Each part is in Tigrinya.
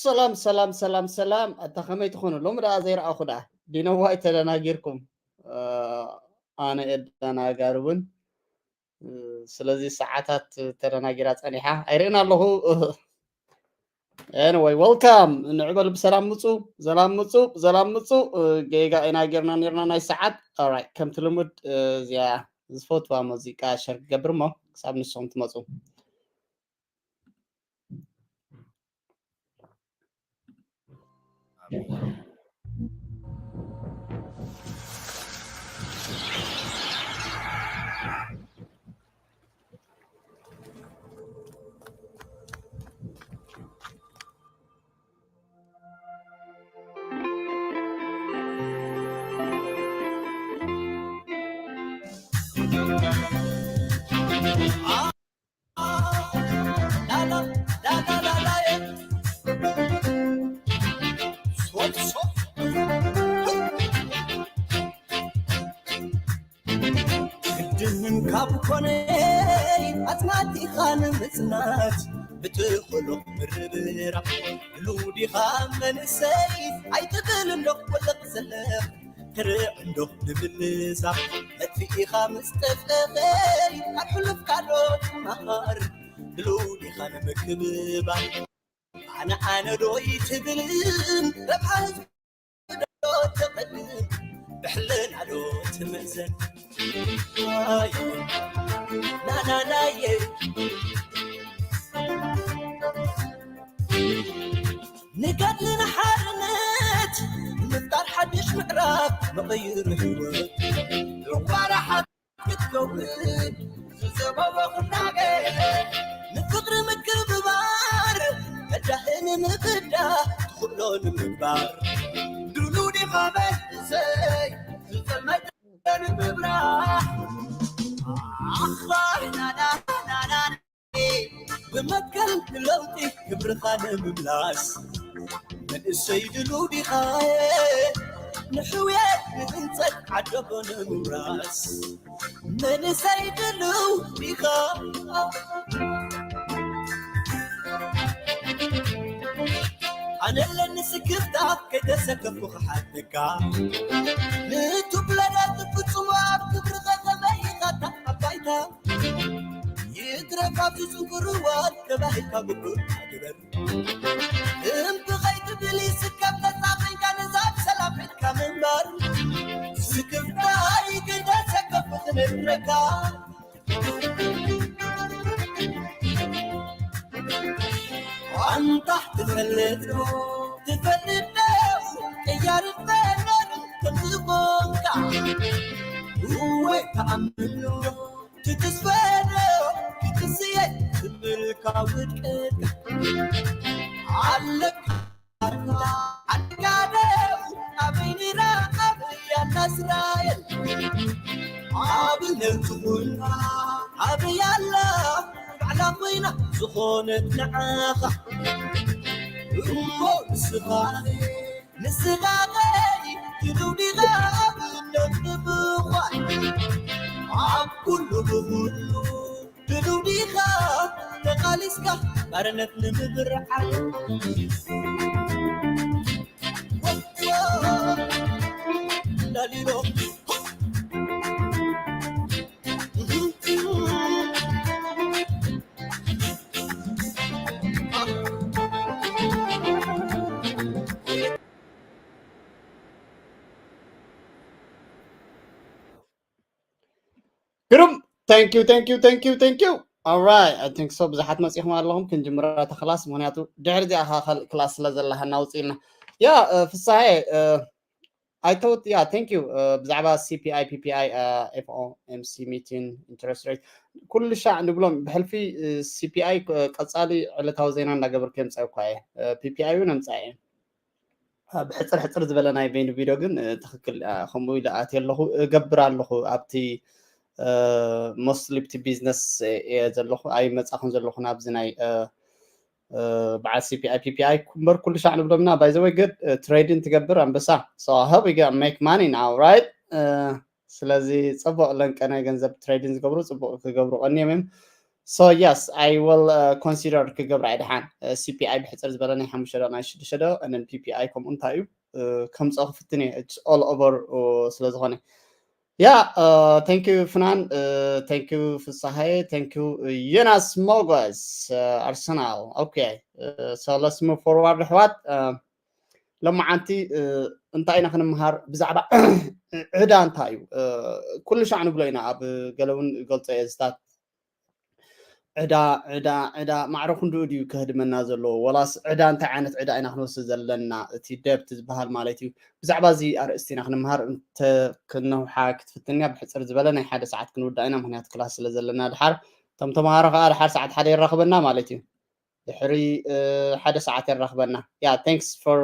ሰላም ሰላም ሰላም ሰላም፣ ኣታ ከመይ ትኾኑ? ሎም ደኣ ዘይረኣኹ ደኣ ዲነዋይ ተደናጊርኩም። ኣነ እደናጋር እውን። ስለዚ ሰዓታት ተደናጊራ ጸኒሓ ኣይርእን ኣለኹ። Anyway, welcome። ንዕበሉ፣ ብሰላም ምጹ፣ ሰላም ምጹ፣ ሰላም ምጹ። ጌጋ ኢና ጌርና ኔርና ናይ ሰዓት። Alright፣ ከምቲ ልሙድ እዚኣ ዝፈትዋ ሙዚቃ ሸር ክገብር እሞ ክሳብ ንስኹም ትመጹ። ግድንን ካብ ኮነ ኣጽናቲኻ ንምጽናት ብትኽእሎ ምርብራብ። ልውዲኻ መንእሰይ ኣይትብል እንዶ ወለቕ ዘለኽ ትርዕ እንዶ ንምንሳ መጥፊኢኻ ምስ ጠፍእኸይ ካብ ሕሉፍካ ዶ ትመሃር? ልውዲኻ ንምክብባር ኣነ ኣነ ዶ ይትብልን ረብሓ ህዝቢ ዶ ተቐድም ብሕልና ዶ ትምእዘን? ናናናየ ንገድሊ ንሓርነት ንምፍጣር ሓድሽ ምዕራፍ መቐይር ህይወት ዕቋራ ሓ ክትከውን ዝዘበወ ኩናገ ንፍቕሪ ምክብባር በዳህን ምብዳ ትኽእሎ ንምግባር ድሉ ዲኻ መንእሰይ ዝጸልመተ ንምብራህ ኣኽባር ናና ናና ብመትከል ለውጢ ክብርኻ ንምምላስ መንእሰይ ድሉ ዲኻ ንሕውየት ንህንጸት ዓደቦ ንምውራስ መንእሰይ ድሉ ዲኻ ኣነለኒ ስክፍታ ከይተሰከፍኩ ክሓተካ ንቱብለዳት ፍጹም ኣብ ክብርኻ ከመይኻታ ኣባይታ ይትረፍ ኣብዚ ጽንኩር እዋን ተባሂልካ ግቡእ ግበር እምቢ ከይትብል ይስከፍ ተጻቒንካ ንዛብ ሰላም ሒዝካ ምንባር ስክፍታይ ከይተሰከፍኩ ክነግረካ ኣንታ ትፈልጥ ዶ ትፈልጥ ዶ ቅያር ፈነር ከምዝኾንካ እወ ተኣምኖ ትትስፈዶ ክትስየ ትብልካ ውድቀት ኣለካ ኣልጋደው ኣበይኒራ ኣብያና እስራኤል ኣብነት ትኹንካ ኣብያላ ባዕላ ኮይና ዝኾነት ንዓኻ እሞ ንስኻ ንስኻ ኸይ ትልውዲኻ ኣብነት ንምዃን ኣብ ኩሉ ብኹሉ ትልውዲኻ ተቓሊስካ ባርነት ንምብርዓን ላሊሎ ግሩም thank you thank you thank you thank you alright I think so ብዙሓት መፂኹም ኣለኹም ክንጅምራ ተክላስ ምክንያቱ ድሕሪ እዚኣ ካልእ ክላስ ስለ ዘላ ሃናውፅኢልና ያ ፍሳሐ I thought yeah thank you ብዛዕባ C P I P P I F O M C meeting interest rate ኩሉ ሻዕ ንብሎም ብሕልፊ C P I ቀፃሊ ዕለታዊ ዜና እንዳገበርኩ የምፀእኳ እየ P P I እውን ኣምፃእ እየ ብሕፅር ሕፅር ዝበለ ናይ በይኑ ቪድዮ ግን ትክክል ከምኡ ኢለ ኣትየ ኣለኹ እገብር ኣለኹ ኣብቲ mostly ብቲ ቢዝነስ እየ ዘለኹ ኣይመፃኹን ዘለኹ ናብዚ ናይ በዓል C P I P P I እምበር ኩሉ ሻዕ ንብሎምና by the way good trading ትገብር ኣንበሳ so I hope you gonna make money now right ስለዚ ፅቡቅ ለንቀ ናይ ገንዘብ trading ዝገብሩ ፅቡቅ ክገብሩ ቀኒዮም እዮም So yes, I will uh, consider ክገብራ እየ ድሓን። CPI ብሕፅር ዝበለ ናይ ሓሙሽተ ዶ ናይ ሽዱሽተ ዶ፣ and then PPI ከምኡ እንታይ እዩ ከምፀኦ ክፍትን እየ። It's all over ስለ ዝኾነ። Yeah, uh, thank you ፍናን, uh, thank you ፍሳሐይ, thank you ዮናስ ሞጎስ፣ uh, ኣርሰናል። Okay, uh, so let's move forward ኣሕዋት። Uh, ሎማዓንቲ እንታይ ኢና ክንምሃር? ብዛዕባ ዕዳ እንታይ እዩ? ኩሉ ሻዕ ንብሎ ኢና፣ ኣብ ገለ እውን ገልጾ እየ። ዝታት ዕዳ ዕዳ ዕዳ ማዕረ ክንድኡ ድዩ ከህድመና ዘለዎ? ወላስ ዕዳ እንታይ ዓይነት ዕዳ ኢና ክንወስድ ዘለና? እቲ ደብት ዝበሃል ማለት እዩ። ብዛዕባ እዚ ኣርእስቲ ኢና ክንምሃር። እንተ ክነውሓ ክትፍትንያ ብሕፅር ዝበለ ናይ ሓደ ሰዓት ክንውዳእ ኢና፣ ምክንያቱ ክላስ ስለ ዘለና ድሓር። እቶም ተምሃሮ ከዓ ድሓር ሰዓት ሓደ የራኽበና ማለት እዩ። ድሕሪ ሓደ ሰዓት የራኽበና። Yeah, thanks for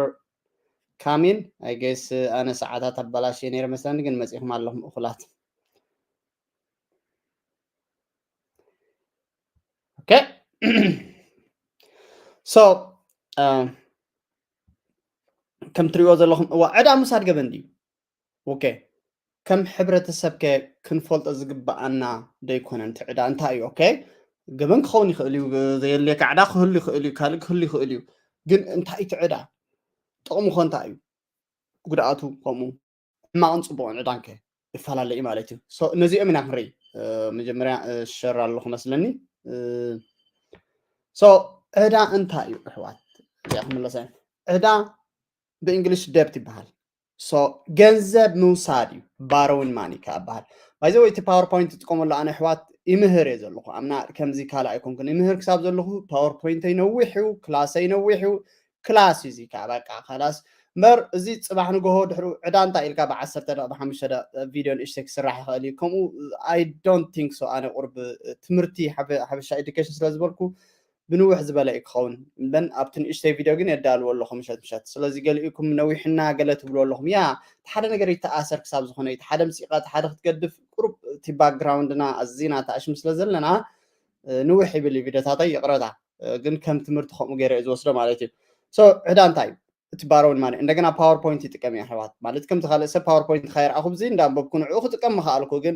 coming. I guess ኣነ ሰዓታት ኣባላሽ ነይረ መስለኒ፣ ግን መፂኹም ኣለኹም እኹላት። Okay. So ከም ትሪእዎ ዘለኹም እዋ ዕዳ ምውሳድ ገበን ድዩ? Okay, ከም ሕብረተሰብ ከ ክንፈልጦ ዝግበኣና ዶ ኣይኮነን? እቲ ዕዳ እንታይ እዩ? Okay, ገበን ክኸውን ይኽእል እዩ፣ ዘየድልየካ ዕዳ ክህሉ ይኽእል እዩ፣ ካልእ ክህሉ ይኽእል እዩ። ግን እንታይ እቲ ዕዳ? ጥቕሙ ከ እንታይ እዩ? ጉድኣቱ ከምኡ ሕማቕን ፅቡቕን ዕዳን ከ ይፈላለ እዩ ማለት እዩ። So ነዚኦም ኢና ክንርኢ። መጀመርያ ሸር ኣለኹ መስለኒ። So ዕዳ እንታይ እዩ ኣሕዋት? እዚኣ ክምለሰ። ዕዳ ብእንግሊሽ ደብት ይበሃል። So ገንዘብ ምውሳድ እዩ፣ borrowing money ከዓ ይበሃል። By the way እቲ ፓወርፖይንት ትጥቀመሉ ኣነ ኣሕዋት ይምህር እየ ዘለኹ። ኣምና ከምዚ ካልእ ኣይኮንኩን፣ ይምህር ክሳብ ዘለኹ ፓወርፖይንተይ ነዊሕ እዩ፣ ክላሰይ ነዊሕ እዩ። ክላስ እዩ እዚ ከዓ በቃ ከላስ። እምበር እዚ ፅባሕ ንግሆ ድሕሪ ዕዳ እንታይ ኢልካ ብዓሰርተ ደቂቕ ብሓሙሽተ ደቂቕ ቪድዮ ንእሽተይ ክስራሕ ይኽእል እዩ። ከምኡ I don't think so። ኣነ ቁርብ ትምህርቲ ሓበሻ ኤዱኬሽን ስለ ዝበልኩ ብንውሕ ዝበለ እዩ ክኸውን። እምበን ኣብቲ ንእሽተይ ቪድዮ ግን የዳልዎ ኣለኹ ምሸት ምሸት። ስለዚ ገሊኡኩም ነዊሕና ገለ ትብሉ ኣለኹም። ያ፣ እቲ ሓደ ነገር ይተኣሰር ክሳብ ዝኾነ፣ እቲ ሓደ ምፂኻ፣ እቲ ሓደ ክትገድፍ፣ ቁሩብ እቲ ባክግራውንድና ኣዚና ተኣሽሙ ስለ ዘለና ንውሕ ይብል እዩ ቪድዮታተይ፣ ይቕረታ። ግን ከም ትምህርቲ ከምኡ ገይረ እየ ዝወስዶ ማለት እዩ። So ዕዳ እንታይ እዩ? እቲ borrowing money። እንደገና ፓወርፖይንት ይጥቀም እየ ኣሕዋት። ማለት ከምቲ ካልእ ሰብ ፓወርፖይንት ከይረኣኹ ብዚ እንዳንበብኩ ንዕኡ ክጥቀም ምኽኣልኩ፣ ግን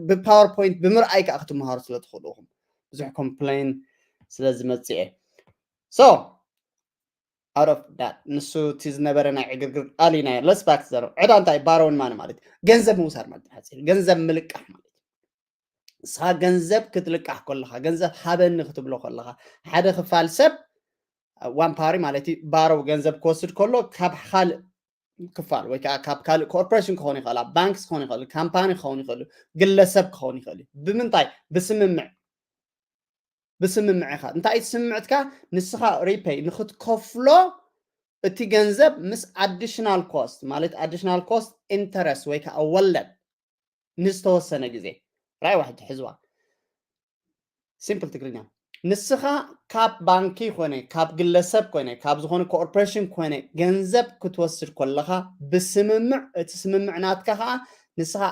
ብፓወርፖይንት ብምርኣይ ከዓ ክትመሃሩ ስለ ትኽእሉ ኢኹም። ብዙሕ ኮምፕሌን ስለ ዝመፅእ እየ። So out of that ንሱ እቲ ዝነበረ ናይ ዕግርግር ኣሊና። Let's back to zero። ዕዳ እንታይ? Borrowing money ማለት ገንዘብ ምውሳድ ማለት ሓፂር ገንዘብ ምልቃሕ ማለት እዩ። ንስኻ ገንዘብ ክትልቃሕ ከለኻ፣ ገንዘብ ሃበኒ ክትብሎ ከለኻ፣ ሓደ ክፋል ሰብ ዋን ፓሪ ማለት እዩ ባሮው ገንዘብ ክወስድ ከሎ ካብ ካልእ ክፋል ወይ ከዓ ካብ ካልእ ኮርፖሬሽን ክኸውን ይኽእል፣ ባንክስ ክኸውን ይኽእል፣ ካምፓኒ ክኸውን ይኽእል፣ ግለሰብ ክኸውን ይኽእል እዩ። ብምንታይ? ብስምምዕ። ብስምምዕኻ እንታይ ትስምዕትካ? ንስኻ ሪፔይ ንክትከፍሎ እቲ ገንዘብ ምስ ኣዲሽናል ኮስት ማለት ኣዲሽናል ኮስት ኢንተረስት ወይ ከዓ ወለድ ንዝተወሰነ ግዜ ራይ ዋሕድ ሕዝዋ ሲምፕል ትግርኛ ንስኻ ካብ ባንኪ ኮነ ካብ ግለሰብ ኮነ ካብ ዝኾነ ኮርፖሬሽን ኮነ ገንዘብ ክትወስድ ከለኻ ብስምምዕ እቲ ስምምዕ ናትካ ከዓ ንስኻ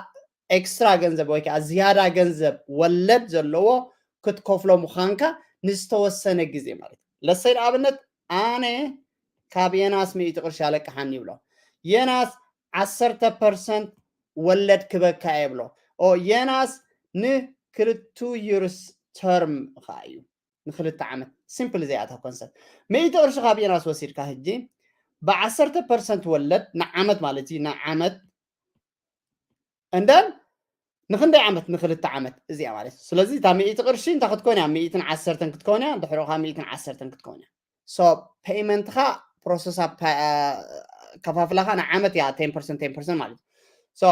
ኤክስትራ ገንዘብ ወይ ከዓ ዝያዳ ገንዘብ ወለድ ዘለዎ ክትከፍሎ ምዃንካ ንዝተወሰነ ግዜ ማለት እዩ። ለሰይ ንኣብነት ኣነ ካብ የናስ ሚእቲ ቅርሺ ኣለቅሓኒ ይብሎ። የናስ ዓሰርተ ፐርሰንት ወለድ ክበካ የብሎ። ኦ የናስ ንክልቱ ዩርስ ተርም ከዓ እዩ ንክልተ ዓመት ሲምፕል ዘይኣታ ኮንሰፕት ሚእቲ ቅርሺ ካብ የናስ ወሲድካ ሕጂ ብዓሰርተ ፐርሰንት ወለድ ንዓመት ማለት እዩ ንዓመት እንደን ንክንደይ ዓመት ንክልተ ዓመት እዚኣ ማለት እዩ። ስለዚ እታ ሚእቲ ቅርሺ እንታይ ክትኮን እያ? ሚእትን ዓሰርተን ክትኮን እያ። ድሕሪ ካ ሚእትን ዓሰርተን ክትኮን እያ። So ፔይመንትካ ፕሮሰስ ከፋፍላካ ንዓመት እያ ቴን ፐርሰንት ቴን ፐርሰንት ማለት እዩ። So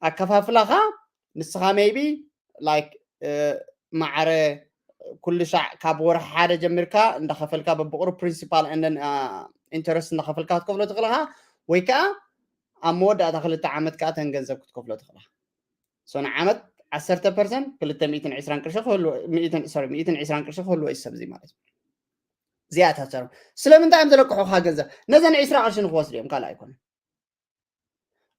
ኣከፋፍላካ ንስኻ ሜይቢ ላይክ ማዕረ ኩሉ ሻዕ ካብ ወርሒ ሓደ ጀሚርካ እንዳኸፈልካ በብቁሩብ ፕሪንሲፓል እንደን ኢንተረስት እንዳኸፈልካ ክትከፍሎ ትኽእልካ ወይ ከዓ ኣብ መወዳእታ ክልተ ዓመት ከዓ ተን ገንዘብ ክትከፍሎ ትኽእልካ። So ንዓመት ዓሰርተ ፐርሰንት ክልተ ሚእትን ዕስራን ቅርሺ ክህልዎ ሶሪ ሚእትን ዕስራን ቅርሺ ክህልዎ እዩ ሰብ እዚ ማለት እዩ። እዚኣታት ሰሩ ስለምንታይ እዮም ዘለቅሑካ ገንዘብ ነዘን ዕስራ ቅርሺ ንክወስዱ እዮም ካልእ ኣይኮነን።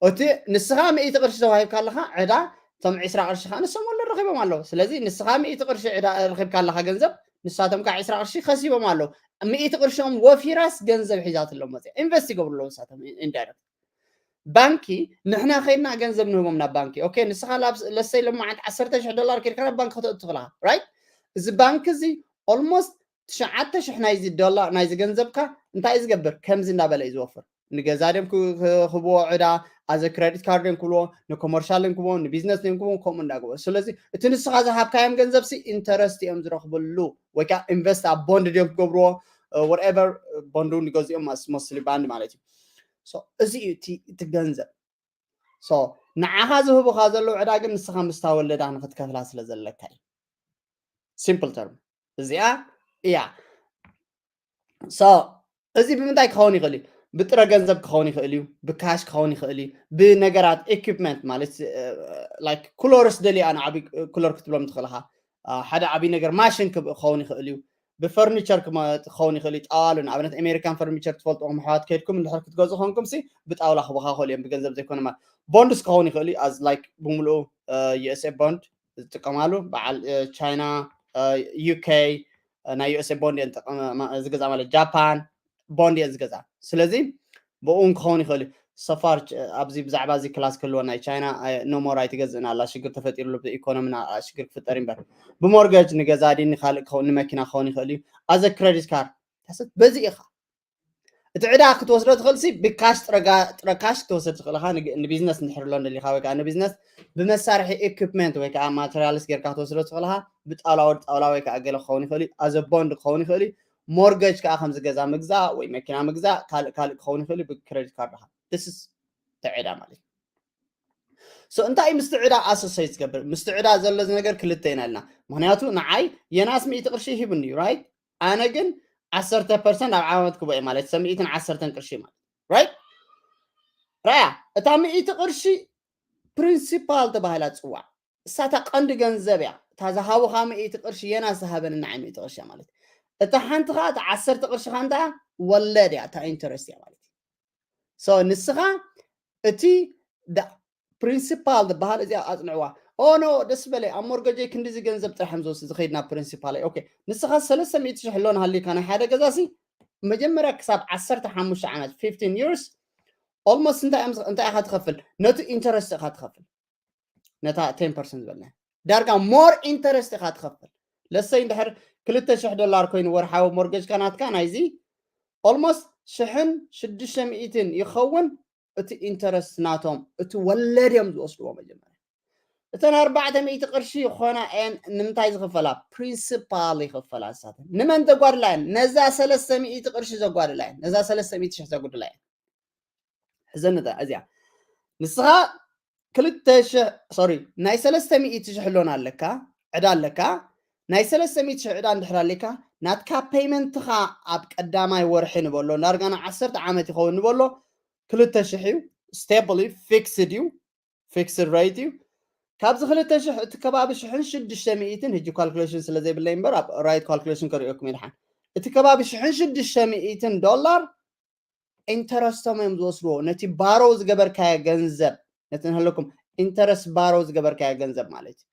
እቲ ንስኻ ሚእቲ ቅርሺ ተዋሂብካ ኣለኻ ዕዳ እቶም ዕስራ ቅርሺ ከዓ ንሶም ወለድ ረኺቦም ኣለዉ። ስለዚ ንስኻ ሚእቲ ቅርሺ ዕዳ ረኺብካ ኣለኻ ገንዘብ ንሳቶም ከዓ ዕስራ ቅርሺ ከሲቦም ኣለዉ። ሚእቲ ቅርሺኦም ወፊራስ ገንዘብ ሒዛትሎም መፅያ ኢንቨስት ይገብሩ ኣለዉ ንሳቶም ኢንዳይረክት ባንኪ ንሕና ከይድና ገንዘብ ንህቦም ናብ ባንኪ ኦኬ ንስኻ ለሰይ ሎማዓንቲ ዓሰርተ ሽሕ ዶላር ከይድካ ናብ ባንኪ ክተእቱ ትኽእልኻ ራይት እዚ ባንክ እዚ almost ትሽዓተ ሽሕ ናይዚ ዶላር ናይዚ ገንዘብካ እንታይ እዩ ዝገብር? ከምዚ እንዳበለ እዩ ዝወፍር። ንገዛ ድዮም ክህብዎ ዕዳ፣ ኣዘ ክረዲት ካርድ ድዮም ክብልዎ፣ ንኮመርሻል ድዮም ክብዎ፣ ንቢዝነስ ድዮም ክብዎ፣ ከምኡ እንዳገበሩ። ስለዚ እቲ ንስኻ ዝሃብካዮም ገንዘብ ሲ ኢንተረስት እዮም ዝረኽብሉ፣ ወይ ከዓ ኢንቨስት ኣብ ቦንድ ድዮም ክገብርዎ፣ whatever፣ ቦንድ እውን ይገዝኦም፣ ሞስትሊ ባንድ ማለት እዩ። እዚ እዩ እቲ ገንዘብ። ንዓኻ ዝህቡኻ ዘለዉ ዕዳ ግን ንስኻ ምስታ ወለዳ ንክትከፍላ ስለ ዘለካ እዩ። ሲምፕል ተርም እዚኣ እያ። እዚ ብምንታይ ክኸውን ይኽእል እዩ? ብጥረ ገንዘብ ክኸውን ይኽእል እዩ፣ ብካሽ ክኸውን ይኽእል እዩ፣ ብነገራት ኢኩፕመንት ማለት ላይክ ኩለርስ ደሊያ ንዓብይ ኩለር ክትብሎም ትኽእል ኢኻ። ሓደ ዓብይ ነገር ማሽን ክኸውን ይኽእል እዩ፣ ብፈርኒቸር ክኸውን ይኽእል እዩ። ጣዋሉ ንኣብነት ኣሜሪካን ፈርኒቸር ትፈልጥዎም ኣሕዋት ከይድኩም እንድሕር ክትገዝኡ ኮንኩም ሲ ብጣውላ ክበኻ ይኽእሉ እዮም ብገንዘብ ዘይኮነ ማለት። ቦንድስ ክኸውን ይኽእል እዩ፣ ኣዝ ላይክ ብምልኡ ዩኤስኤ ቦንድ ዝጥቀማሉ በዓል ቻይና፣ ዩኬ ናይ ዩኤስኤ ቦንድ እየን ዝገዛ ማለት ጃፓን ቦንድ እየን ዝገዛ። ስለዚ ብኡ እውን ክኸውን ይኽእል እዩ። ሰፋር ኣብዚ ብዛዕባ እዚ ክላስ ክህልወ ናይ ቻይና ኖሞር ኣይትገዝእን ኣላ ሽግር ተፈጢሩሉ ብኢኮኖሚና ሽግር ክፍጠር እምበር ብሞርገጅ ንገዛ ድን ካልእ ክኸውን ንመኪና ክኸውን ይኽእል እዩ። ኣዘ ክረዲት ካርድ በዚ ኢኻ እቲ ዕዳ ክትወስዶ ትኽእል ሲ ብካሽ ጥረካሽ ክትወስድ ትኽእል ኢኻ። ንቢዝነስ እንድሕር ኣሎ እንደሊኻ ወይ ከዓ ንቢዝነስ ብመሳርሒ ኢኩፕመንት ወይ ከዓ ማቴሪያልስ ጌርካ ክትወስዶ ትኽእል ኢኻ። ብጣውላ ወዲ ጣውላ ወይ ከዓ ገለ ክኸውን ይኽእል እዩ። ኣዘ ቦንድ ክኸውን ይኽእል እዩ። ሞርገጅ ከዓ ከምዚ ገዛ ምግዛእ ወይ መኪና ምግዛእ ካልእ ካልእ ክኸውን ይኽእል እዩ። ብክረዲት ካርድኻ ስስ ተዕዳ ማለት እዩ። እንታይ ምስቲ ዕዳ ኣሶሰይ ዝገብር? ምስቲ ዕዳ ዘሎ ነገር ክልተ ኢና ኢልና። ምክንያቱ ንዓይ የናስ ሚእቲ ቅርሺ ሂብኒ ራይት፣ ኣነ ግን ዓሰርተ ፐርሰንት ኣብ ዓመት ክቦ እየ ማለት ሰብ ሚእትን ዓሰርተን ቅርሺ ማለት ራይት። ራያ እታ ሚእቲ ቅርሺ ፕሪንሲፓል ተባሂላ ትፅዋዕ። እሳታ ቀንዲ ገንዘብ እያ። እታ ዝሃቡኻ ሚእቲ ቅርሺ የናስ ዝሃበኒ ንዓይ ሚእቲ ቅርሺ ማለት እታ ሓንቲ ከዓ እታ ዓሰርተ ቅርሺ ከዓ እንታይ እያ? ወለድ እያ፣ እታ ኢንተረስት እያ ማለት እዩ። ንስኻ እቲ ፕሪንሲፓል ዝበሃል እዚኣ ኣፅንዕዋ። ኦ ኖ ደስ በለ ኣብ ሞርገጀይ ክንዲዚ ገንዘብ ጥራሕ እዮም ዝወስድ ዝኸይድ ናብ ፕሪንሲፓል። ኦኬ ንስኻ ሰለስተ ሚእቲ ሽሕ ኣሎ ንሃሊካ ናይ ሓደ ገዛ ሲ መጀመርያ ክሳብ ዓሰርተ ሓሙሽተ ዓመት fifteen years almost እንታይ ኢኻ ትኸፍል? ነቲ ኢንተረስት ኢኻ ትኸፍል። ነታ ቴን ፐርሰንት ዝበልና ዳርጋ ሞር ኢንተረስት ኢኻ ትኸፍል። ለሰይ እንድሕር ክልተ ሽሕ ዶላር ኮይኑ ወርሓዊ ሞርገጅካ ናትካ ናይዚ almost ሽሕን ሽዱሽተ ሚእትን ይኸውን። እቲ ኢንተረስት ናቶም እቲ ወለድ እዮም ዝወስድዎ መጀመርያ። እተን ኣርባዕተ ሚእቲ ቅርሺ ይኾና እየን ንምንታይ ዝኽፈላ? ፕሪንሲፓል ይኽፈላ ንሳተን። ንመን ዘጓድላ እየን? ነዛ ሰለስተ ሚእቲ ቅርሺ ዘጓድላ እየን። ነዛ ሰለስተ ሚእቲ ሽሕ ዘጉድላ እየን። ሕዘኒ እዚኣ ንስኻ ክልተ ሽሕ ሶሪ ናይ ሰለስተ ሚእቲ ሽሕ ሎን ኣለካ ዕዳ ኣለካ። ናይ ሰለስተ ሚእቲ ሽሕ ዕዳ እንድሕር ኣለካ ናትካ ፔይመንትኻ ኣብ ቀዳማይ ወርሒ ንበሎ ዳርጋ ን ዓሰርተ ዓመት ይኸውን ንበሎ ክልተ ሽሕ እዩ። ስቴብል እዩ፣ ፊክስድ እዩ፣ ፊክስድ ሬት እዩ። ካብዚ ክልተ ሽሕ እቲ ከባቢ ሽሕን ሽዱሽተ ሚእትን ሕጂ ካልኩሌሽን ስለ ዘይብለይ እምበር ኣብ ራይት ካልኩሌሽን ከርእየኩም ይድሓን እቲ ከባቢ ሽሕን ሽዱሽተ ሚእትን ዶላር ኢንተረስቶም እዮም ዝወስድዎ። ነቲ ባሮ ዝገበርካዮ ገንዘብ ነቲ ንህለኩም ኢንተረስት ባሮ ዝገበርካዮ ገንዘብ ማለት እዩ።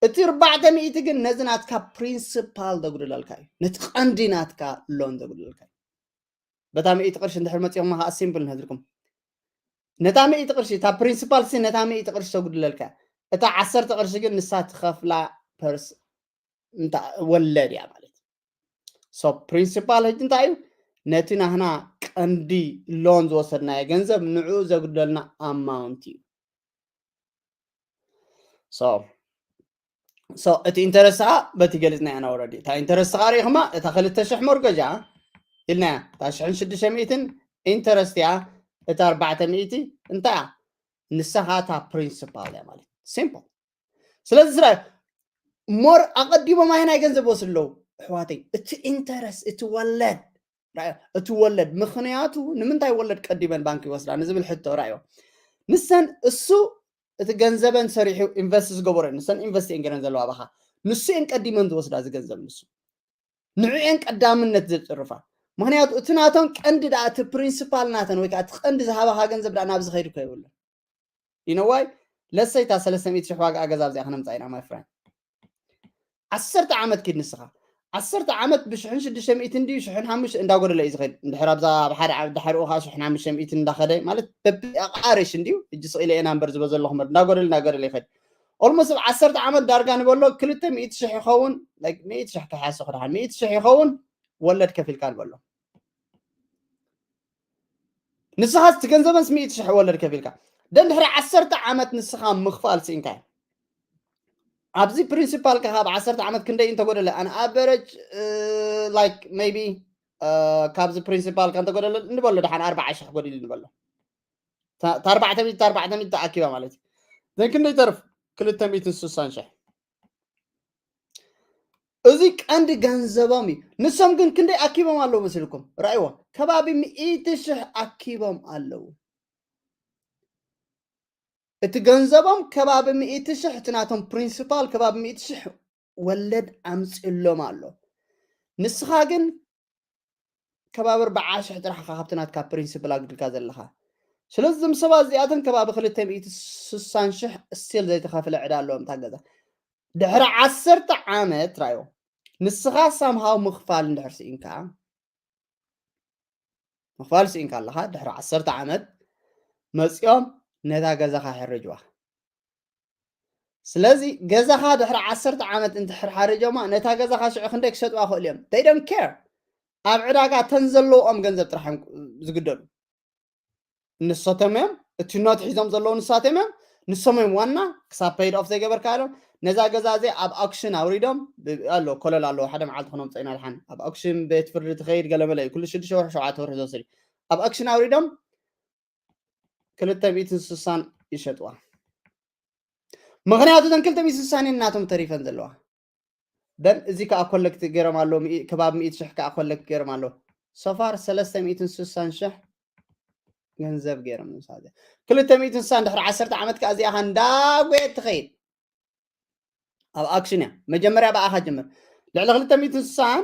እቲ ኣርባዕተ ሚእቲ ግን ነዚ ናትካ ፕሪንሲፓል ዘጉድለልካ እዩ። ነቲ ቀንዲ ናትካ ሎን ዘጉድለልካ እዩ። በታ ሚእቲ ቅርሺ እንድሕር መፂኹም ከዓ ሲምፕል ንህዝልኩም ነታ ሚእቲ ቅርሺ እታ ፕሪንሲፓል ሲ ነታ ሚእቲ ቅርሺ ተጉድለልካ እታ ዓሰርተ ቅርሺ ግን ንሳ ትኸፍላ ፐርስ ወለድ እያ ማለት። ሶ ፕሪንሲፓል ሕጂ እንታይ እዩ? ነቲ ናህና ቀንዲ ሎን ዝወሰድናዮ ገንዘብ ንዕኡ ዘጉደልና ኣማውንት እዩ። ሶ እቲ ኢንተረስት ከዓ በቲ ገሊፅና ኢና ኦረዲ። እታ ኢንተረስት ከዓ ርኢኹማ እታ ክልተ ሽሕ ሞርገጃ ኢልናያ እታ ሽሕን ሽዱሽተ ሚእትን ኢንተረስት እያ። እታ ኣርባዕተ ሚእቲ እንታይ እያ? ንስኻ እታ ፕሪንሲፓል እያ ማለት ሲምፕል። ስለዚ ስራ ሞር ኣቐዲሞም ኣየናይ ገንዘብ ወስድ ኣለዉ ኣሕዋተይ? እቲ ኢንተረስት እቲ ወለድ እቲ ወለድ ምኽንያቱ ንምንታይ ወለድ ቀዲመን ባንክ ይወስዳ ንዝብል ሕቶ ራዮ ንሰን እሱ እቲ ገንዘበን ሰሪሑ ኢንቨስት ዝገበሮ ንሰን ኢንቨስት እየን ገረን ዘለዋ ባኻ ንሱ እየን ቀዲመን ዝወስዳ እዚ ገንዘብ ንሱ ንዕኤን ቀዳምነት ዘፅርፋ ምኽንያቱ እቲ ናቶም ቀንዲ ደኣ እቲ ፕሪንሲፓል ናተን ወይ ከዓ እቲ ቀንዲ ዝሃባኻ ገንዘብ ደኣ ናብ ዝኸይድ እኮ ይብሉ ኢነዋይ ለሰይታ ሰለስተ ሚእቲ ሽሕ ዋጋ ገዛ ኣብዚኣ ክነምፃ ኢና ማይ ፍራንድ ዓሰርተ ዓመት ኪድ ንስኻ ዓሰርተ ዓመት ብሽሕን ሽዱሽተ ሚእቲ እንድዩ ሽሕን ሓሙሽተ እንዳጎደለ እዩ ዝኸይድ እንድሕር ኣብዛ ኣብ ሓደ ዓመት ድሓርኡ ከዓ ሽሕን ሓሙሽተ ሚእቲ እንዳኸደ ማለት በቢኣቃርሽ እንድዩ እጅ ስቕ ኢለ ኢና እምበር ዝበ ዘለኹ እምበር እንዳጎደለ እንዳጎደለ ይኸድ Almost ኣብ ዓሰርተ ዓመት ዳርጋ ንበሎ ክልተ ሚእቲ ሽሕ ይኸውን። ሚእቲ ሽሕ ከሓስኹ ድሓን ሚእቲ ሽሕ ይኸውን ወለድ ከፊልካ ንበሎ። ንስኻ እቲ ገንዘበን ሚእቲ ሽሕ ወለድ ከፊልካ ደን ድሕሪ ዓሰርተ ዓመት ንስኻ ምኽፋል ስኢንካ። ኣብዚ ፕሪንሲፓል ካብ ዓሰርተ ዓመት ክንደይ እንተጎደለ ኣን ኣቨረጅ ላይክ ሜቢ ካብዚ ፕሪንሲፓል ከ እንተጎደለ ንበሎ ድሓን ኣርባዓ ሽሕ ጎዲሉ ንበሎ። ኣርባዕተ ሚእቲ ኣርባዕተ ሚእቲ ተኣኪባ ማለት እዩ። ዘን ክንደይ ተርፍ? ክልተ ሚእትን ስሳን ሽሕ። እዚ ቀንዲ ገንዘቦም እዩ። ንሶም ግን ክንደይ ኣኪቦም ኣለዉ መሲልኩም? ረኣይዎ፣ ከባቢ ሚእቲ ሽሕ ኣኪቦም ኣለዉ። እቲ ገንዘቦም ከባቢ ሚእቲ ሽሕ፣ እቲ ናቶም ፕሪንሲፓል ከባቢ ሚእቲ ሽሕ ወለድ ኣምፅሎም ኣሎ። ንስኻ ግን ከባቢ ኣርባዓ ሽሕ ጥራሕ ኢኻ ካብቲ ናትካ ፕሪንሲፕል ኣግድልካ ዘለኻ። ስለዚ እዞም ሰባት እዚኣቶም ከባቢ ክልተ ሚእቲ ስሳን ሽሕ ስቲል ዘይተኸፍለ ዕዳ ኣለዎም እታ ገዛ። ድሕሪ ዓሰርተ ዓመት ራዮ ንስኻ ሳምሃው ምኽፋል እንድሕር ስኢንካ፣ ምኽፋል ስኢንካ ኣለኻ፣ ድሕሪ ዓሰርተ ዓመት መፂኦም ነታ ገዛኻ ሕርጅዋ። ስለዚ ገዛኻ ድሕሪ ዓሰርተ ዓመት እንድሕር ሓርጆማ ነታ ገዛኻ ሽዑ ክንደይ ክሸጥዋ ክእሉ እዮም? They don't care። ኣብ ዕዳጋ ተን ዘለዎም ገንዘብ ጥራሕ እዮም ዝግደዱ። ንሶቶም እዮም እቲ ኖት ሒዞም ዘለዉ ንሳቶም እዮም። ንሶም እዮም ዋና ክሳብ ፔይድ ኦፍ ዘይገበርካ ኢሎም ነዛ ገዛ እዚ ኣብ ኣክሽን ኣውሪዶም ኣሎ ኮለል ኣለዎ ሓደ መዓልቲ ክነምፀ ኢና ድሓን ኣብ ኣክሽን ቤት ፍርዲ ትኸይድ ገለመለ እዩ ኩሉ ሽዱሽተ ወርሒ ሸውዓተ ወርሒ ዝወስድ እዩ። ኣብ ኣክሽን ኣውሪዶም ክልተ ሚእትን ስሳን ይሸጥዋ። ምኽንያቱ እተን ክልተ ሚእትን ስሳን ናቶም ተሪፈን ዘለዋ ደን እዚ ከዓ ኮለክት ገይሮም ኣለዉ። ከባቢ ሚእቲ ሽሕ ከዓ ኮለክት ገይሮም ኣለዉ። ሶፋር ሰለስተ ሚእትን ስሳን ሽሕ ገንዘብ ገይሮም ንሳ ክልተ ሚእትን ስሳን ድሕሪ ዓሰርተ ዓመት ከዓ እዚኣ እንዳጎየት ትኸይድ። ኣብ ኣክሽን እያ መጀመርያ ብኣኻ ጅምር። ልዕሊ ክልተ ሚእትን ስሳን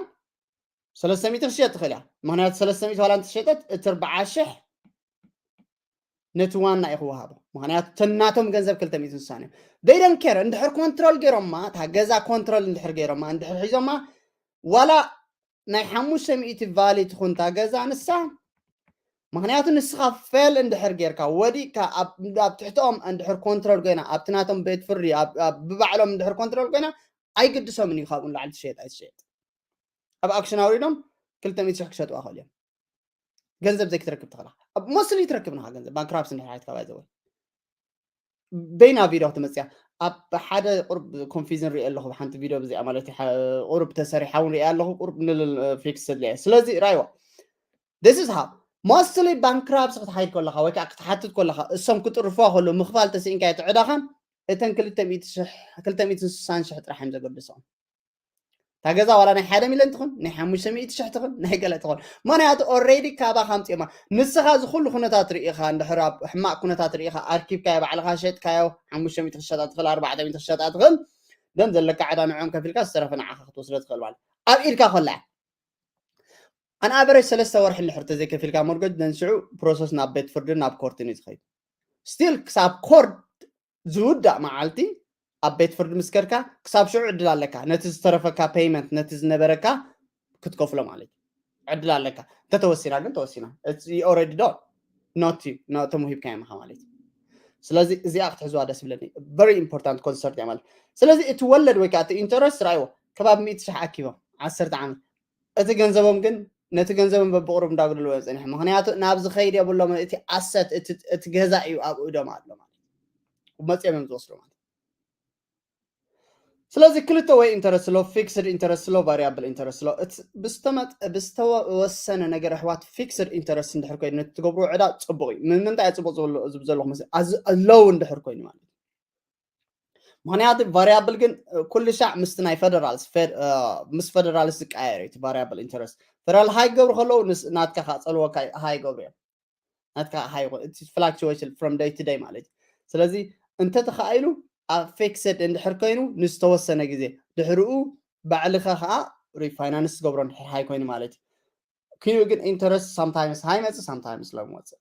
ሰለስተ ሚእቲ ክሽየጥ ትኽእል እያ። ምክንያቱ ሰለስተ ሚእቲ ዋላ እንተሸጠት እቲ ኣርባዓ ሽሕ ነቲ ዋና እዩ ክወሃቦ። ምክንያቱ ተናቶም ገንዘብ ክልተ ሚእቲ ስሳን እዮም። They don't care። እንድሕር ኮንትሮል ገይሮማ እታ ገዛ ኮንትሮል እንድሕር ገይሮማ እንድሕር ሒዞማ ዋላ ናይ ሓሙሽተ ሚእቲ ቫሊ ትኹንታ ገዛ ንሳ ምክንያቱ ንስኻ ፌል እንድሕር ጌርካ ወዲቅካ ኣብ ትሕትኦም እንድሕር ኮንትሮል ኮይና ኣብቲ ናቶም ቤት ፍርዲ ብባዕሎም እንድሕር ኮንትሮል ኮይና ኣይግድሶምን እዩ ካብኡ ንላዕሊ ትሸየጥ ኣይትሸየጥ። ኣብ ኣክሽን ኣውሪዶም ክልተ ሚእቲ ሽሕ ክሸጥዋ ክእል እዮም። ገንዘብ ዘይክትረክብ ትኽእላ ሞስሊ ትረክብ ንኻ ገንዘብ ባንክራፕስ እንድሕር ሓትካ ባይዘወ በይና ቪድዮ ክትመፅያ ኣብ ሓደ ቁርብ ኮንፊዝን ሪኦ ኣለኹ ሓንቲ ቪድዮ ብዚኣ ማለት ቁርብ ተሰሪሓ እውን ሪኣ ኣለኹ ቁርብ ንልል ፊክስ ድልያ ስለዚ ራይዋ this is how mostly ባንክራፕስ ክትሓይድ ከለኻ ወይ ከዓ ክትሓትት ከለኻ እሶም ክጥርፍዋ ከሎ ምኽፋል ተስኢንካ የትዕዳኻን እተን ክልተ ሚእቲ ስሳን ሽሕ ጥራሕ እዮም ዘገድሶም እታ ገዛ ዋላ ናይ ሓደ ሚልዮን ትኹን ናይ ሓሙሽተ ሚእቲ ሽሕ ትኹን ናይ ገለ ትኹን ምክንያቱ ኦሬዲ ካባኻ ኣምፅኦማ ንስኻ እዚ ኩሉ ኩነታት ርኢኻ እንድሕር ኣብ ሕማቅ ኩነታት ርኢኻ ኣርኪብካዮ ባዕልኻ ሸጥካዮ ሓሙሽተ ሚእቲ ክሸጣ ትኽእል ኣርባዕተ ሚእቲ ክሸጣ ትኽእል ደን ዘለካ ዕዳ ንዕኦም ከፊልካ ዝተረፈ ንዓኻ ክትወስዶ ትኽእል ማለት ኣብ ኢድካ ከላ ኣን ኣቨሬጅ ሰለስተ ወርሒ እንድሕር ተዘይከፊልካ ሞርገጅ ደን ሽዑ ፕሮሰስ ናብ ቤት ፍርድን ናብ ኮርትን እዩ ዝኸይድ ስቲል ክሳብ ኮርት ዝውዳእ መዓልቲ ኣብ ቤት ፍርዲ ምስ ከድካ ክሳብ ሽዑ ዕድል ኣለካ ነቲ ዝተረፈካ ፔይመንት ነቲ ዝነበረካ ክትከፍሎ ማለት እዩ ዕድል ኣለካ እንተተወሲና ግን ተወሲና ኦረዲ ዶ ኖት ተምሂብካዮም ኢኻ ማለት እዩ ስለዚ እዚኣ ክትሕዝዋ ደስ ብለኒ ቨሪ ኢምፖርታንት ኮንሰርት እያ ማለት ስለዚ እቲ ወለድ ወይ ከዓ እቲ ኢንተረስት ርኣይዎ ከባቢ ሚእቲ ሽሕ ኣኪቦም ዓሰርተ ዓመት እቲ ገንዘቦም ግን ነቲ ገንዘቦም በብቕሩብ እንዳጉደልዎ እዮም ፀኒሖም ምክንያቱ ናብ ዝኸይድ የብሎም እቲ ኣሰት እቲ ገዛ እዩ ኣብ እዶም ኣሎ ማለት መፅኦም እዮም ዝወስዱ ማለት ስለዚ ክልተ ወይ ኢንተረስት ሎ ፊክስድ ኢንተረስት ሎ ቫሪያብል ኢንተረስት ሎ ብዝተወሰነ ነገር ኣሕዋት ፊክስድ ኢንተረስት እንድሕር ኮይኑ ነቲ ትገብርዎ ዕዳ ፅቡቅ እዩ ንምንታይ ፅቡቅ ዝብል ዘለኹ ሎው እንድሕር ኮይኑ ማለት እዩ ምክንያቱ ቫሪያብል ግን ኩሉ ሻዕ ምስቲ ናይ ፌደራልስ ምስ ፌደራልስ ዝቀያየር እዩ ቫሪያብል ኢንተረስት ፌደራል ሃይ ክገብሩ ከለዉ ናትካ ከዓ ፀልወካ ሃይ ይገብሩ እዮም ናትካ ሃይ እቲ ፍላክቹዌሽን ፍሮም ደይ ቱ ደይ ማለት እዩ ስለዚ እንተተኻኢሉ ኣብ ፊክስድ እንድሕር ኮይኑ ንዝተወሰነ ግዜ ድሕርኡ ባዕልኻ ከዓ ሪፋይናንስ ትገብሮ እንድሕር ሃይ ኮይኑ ማለት እዩ ክዩ ግን ኢንተረስት ሳምታይምስ ሃይ መፅእ ሳምታይምስ ሎ መፅእ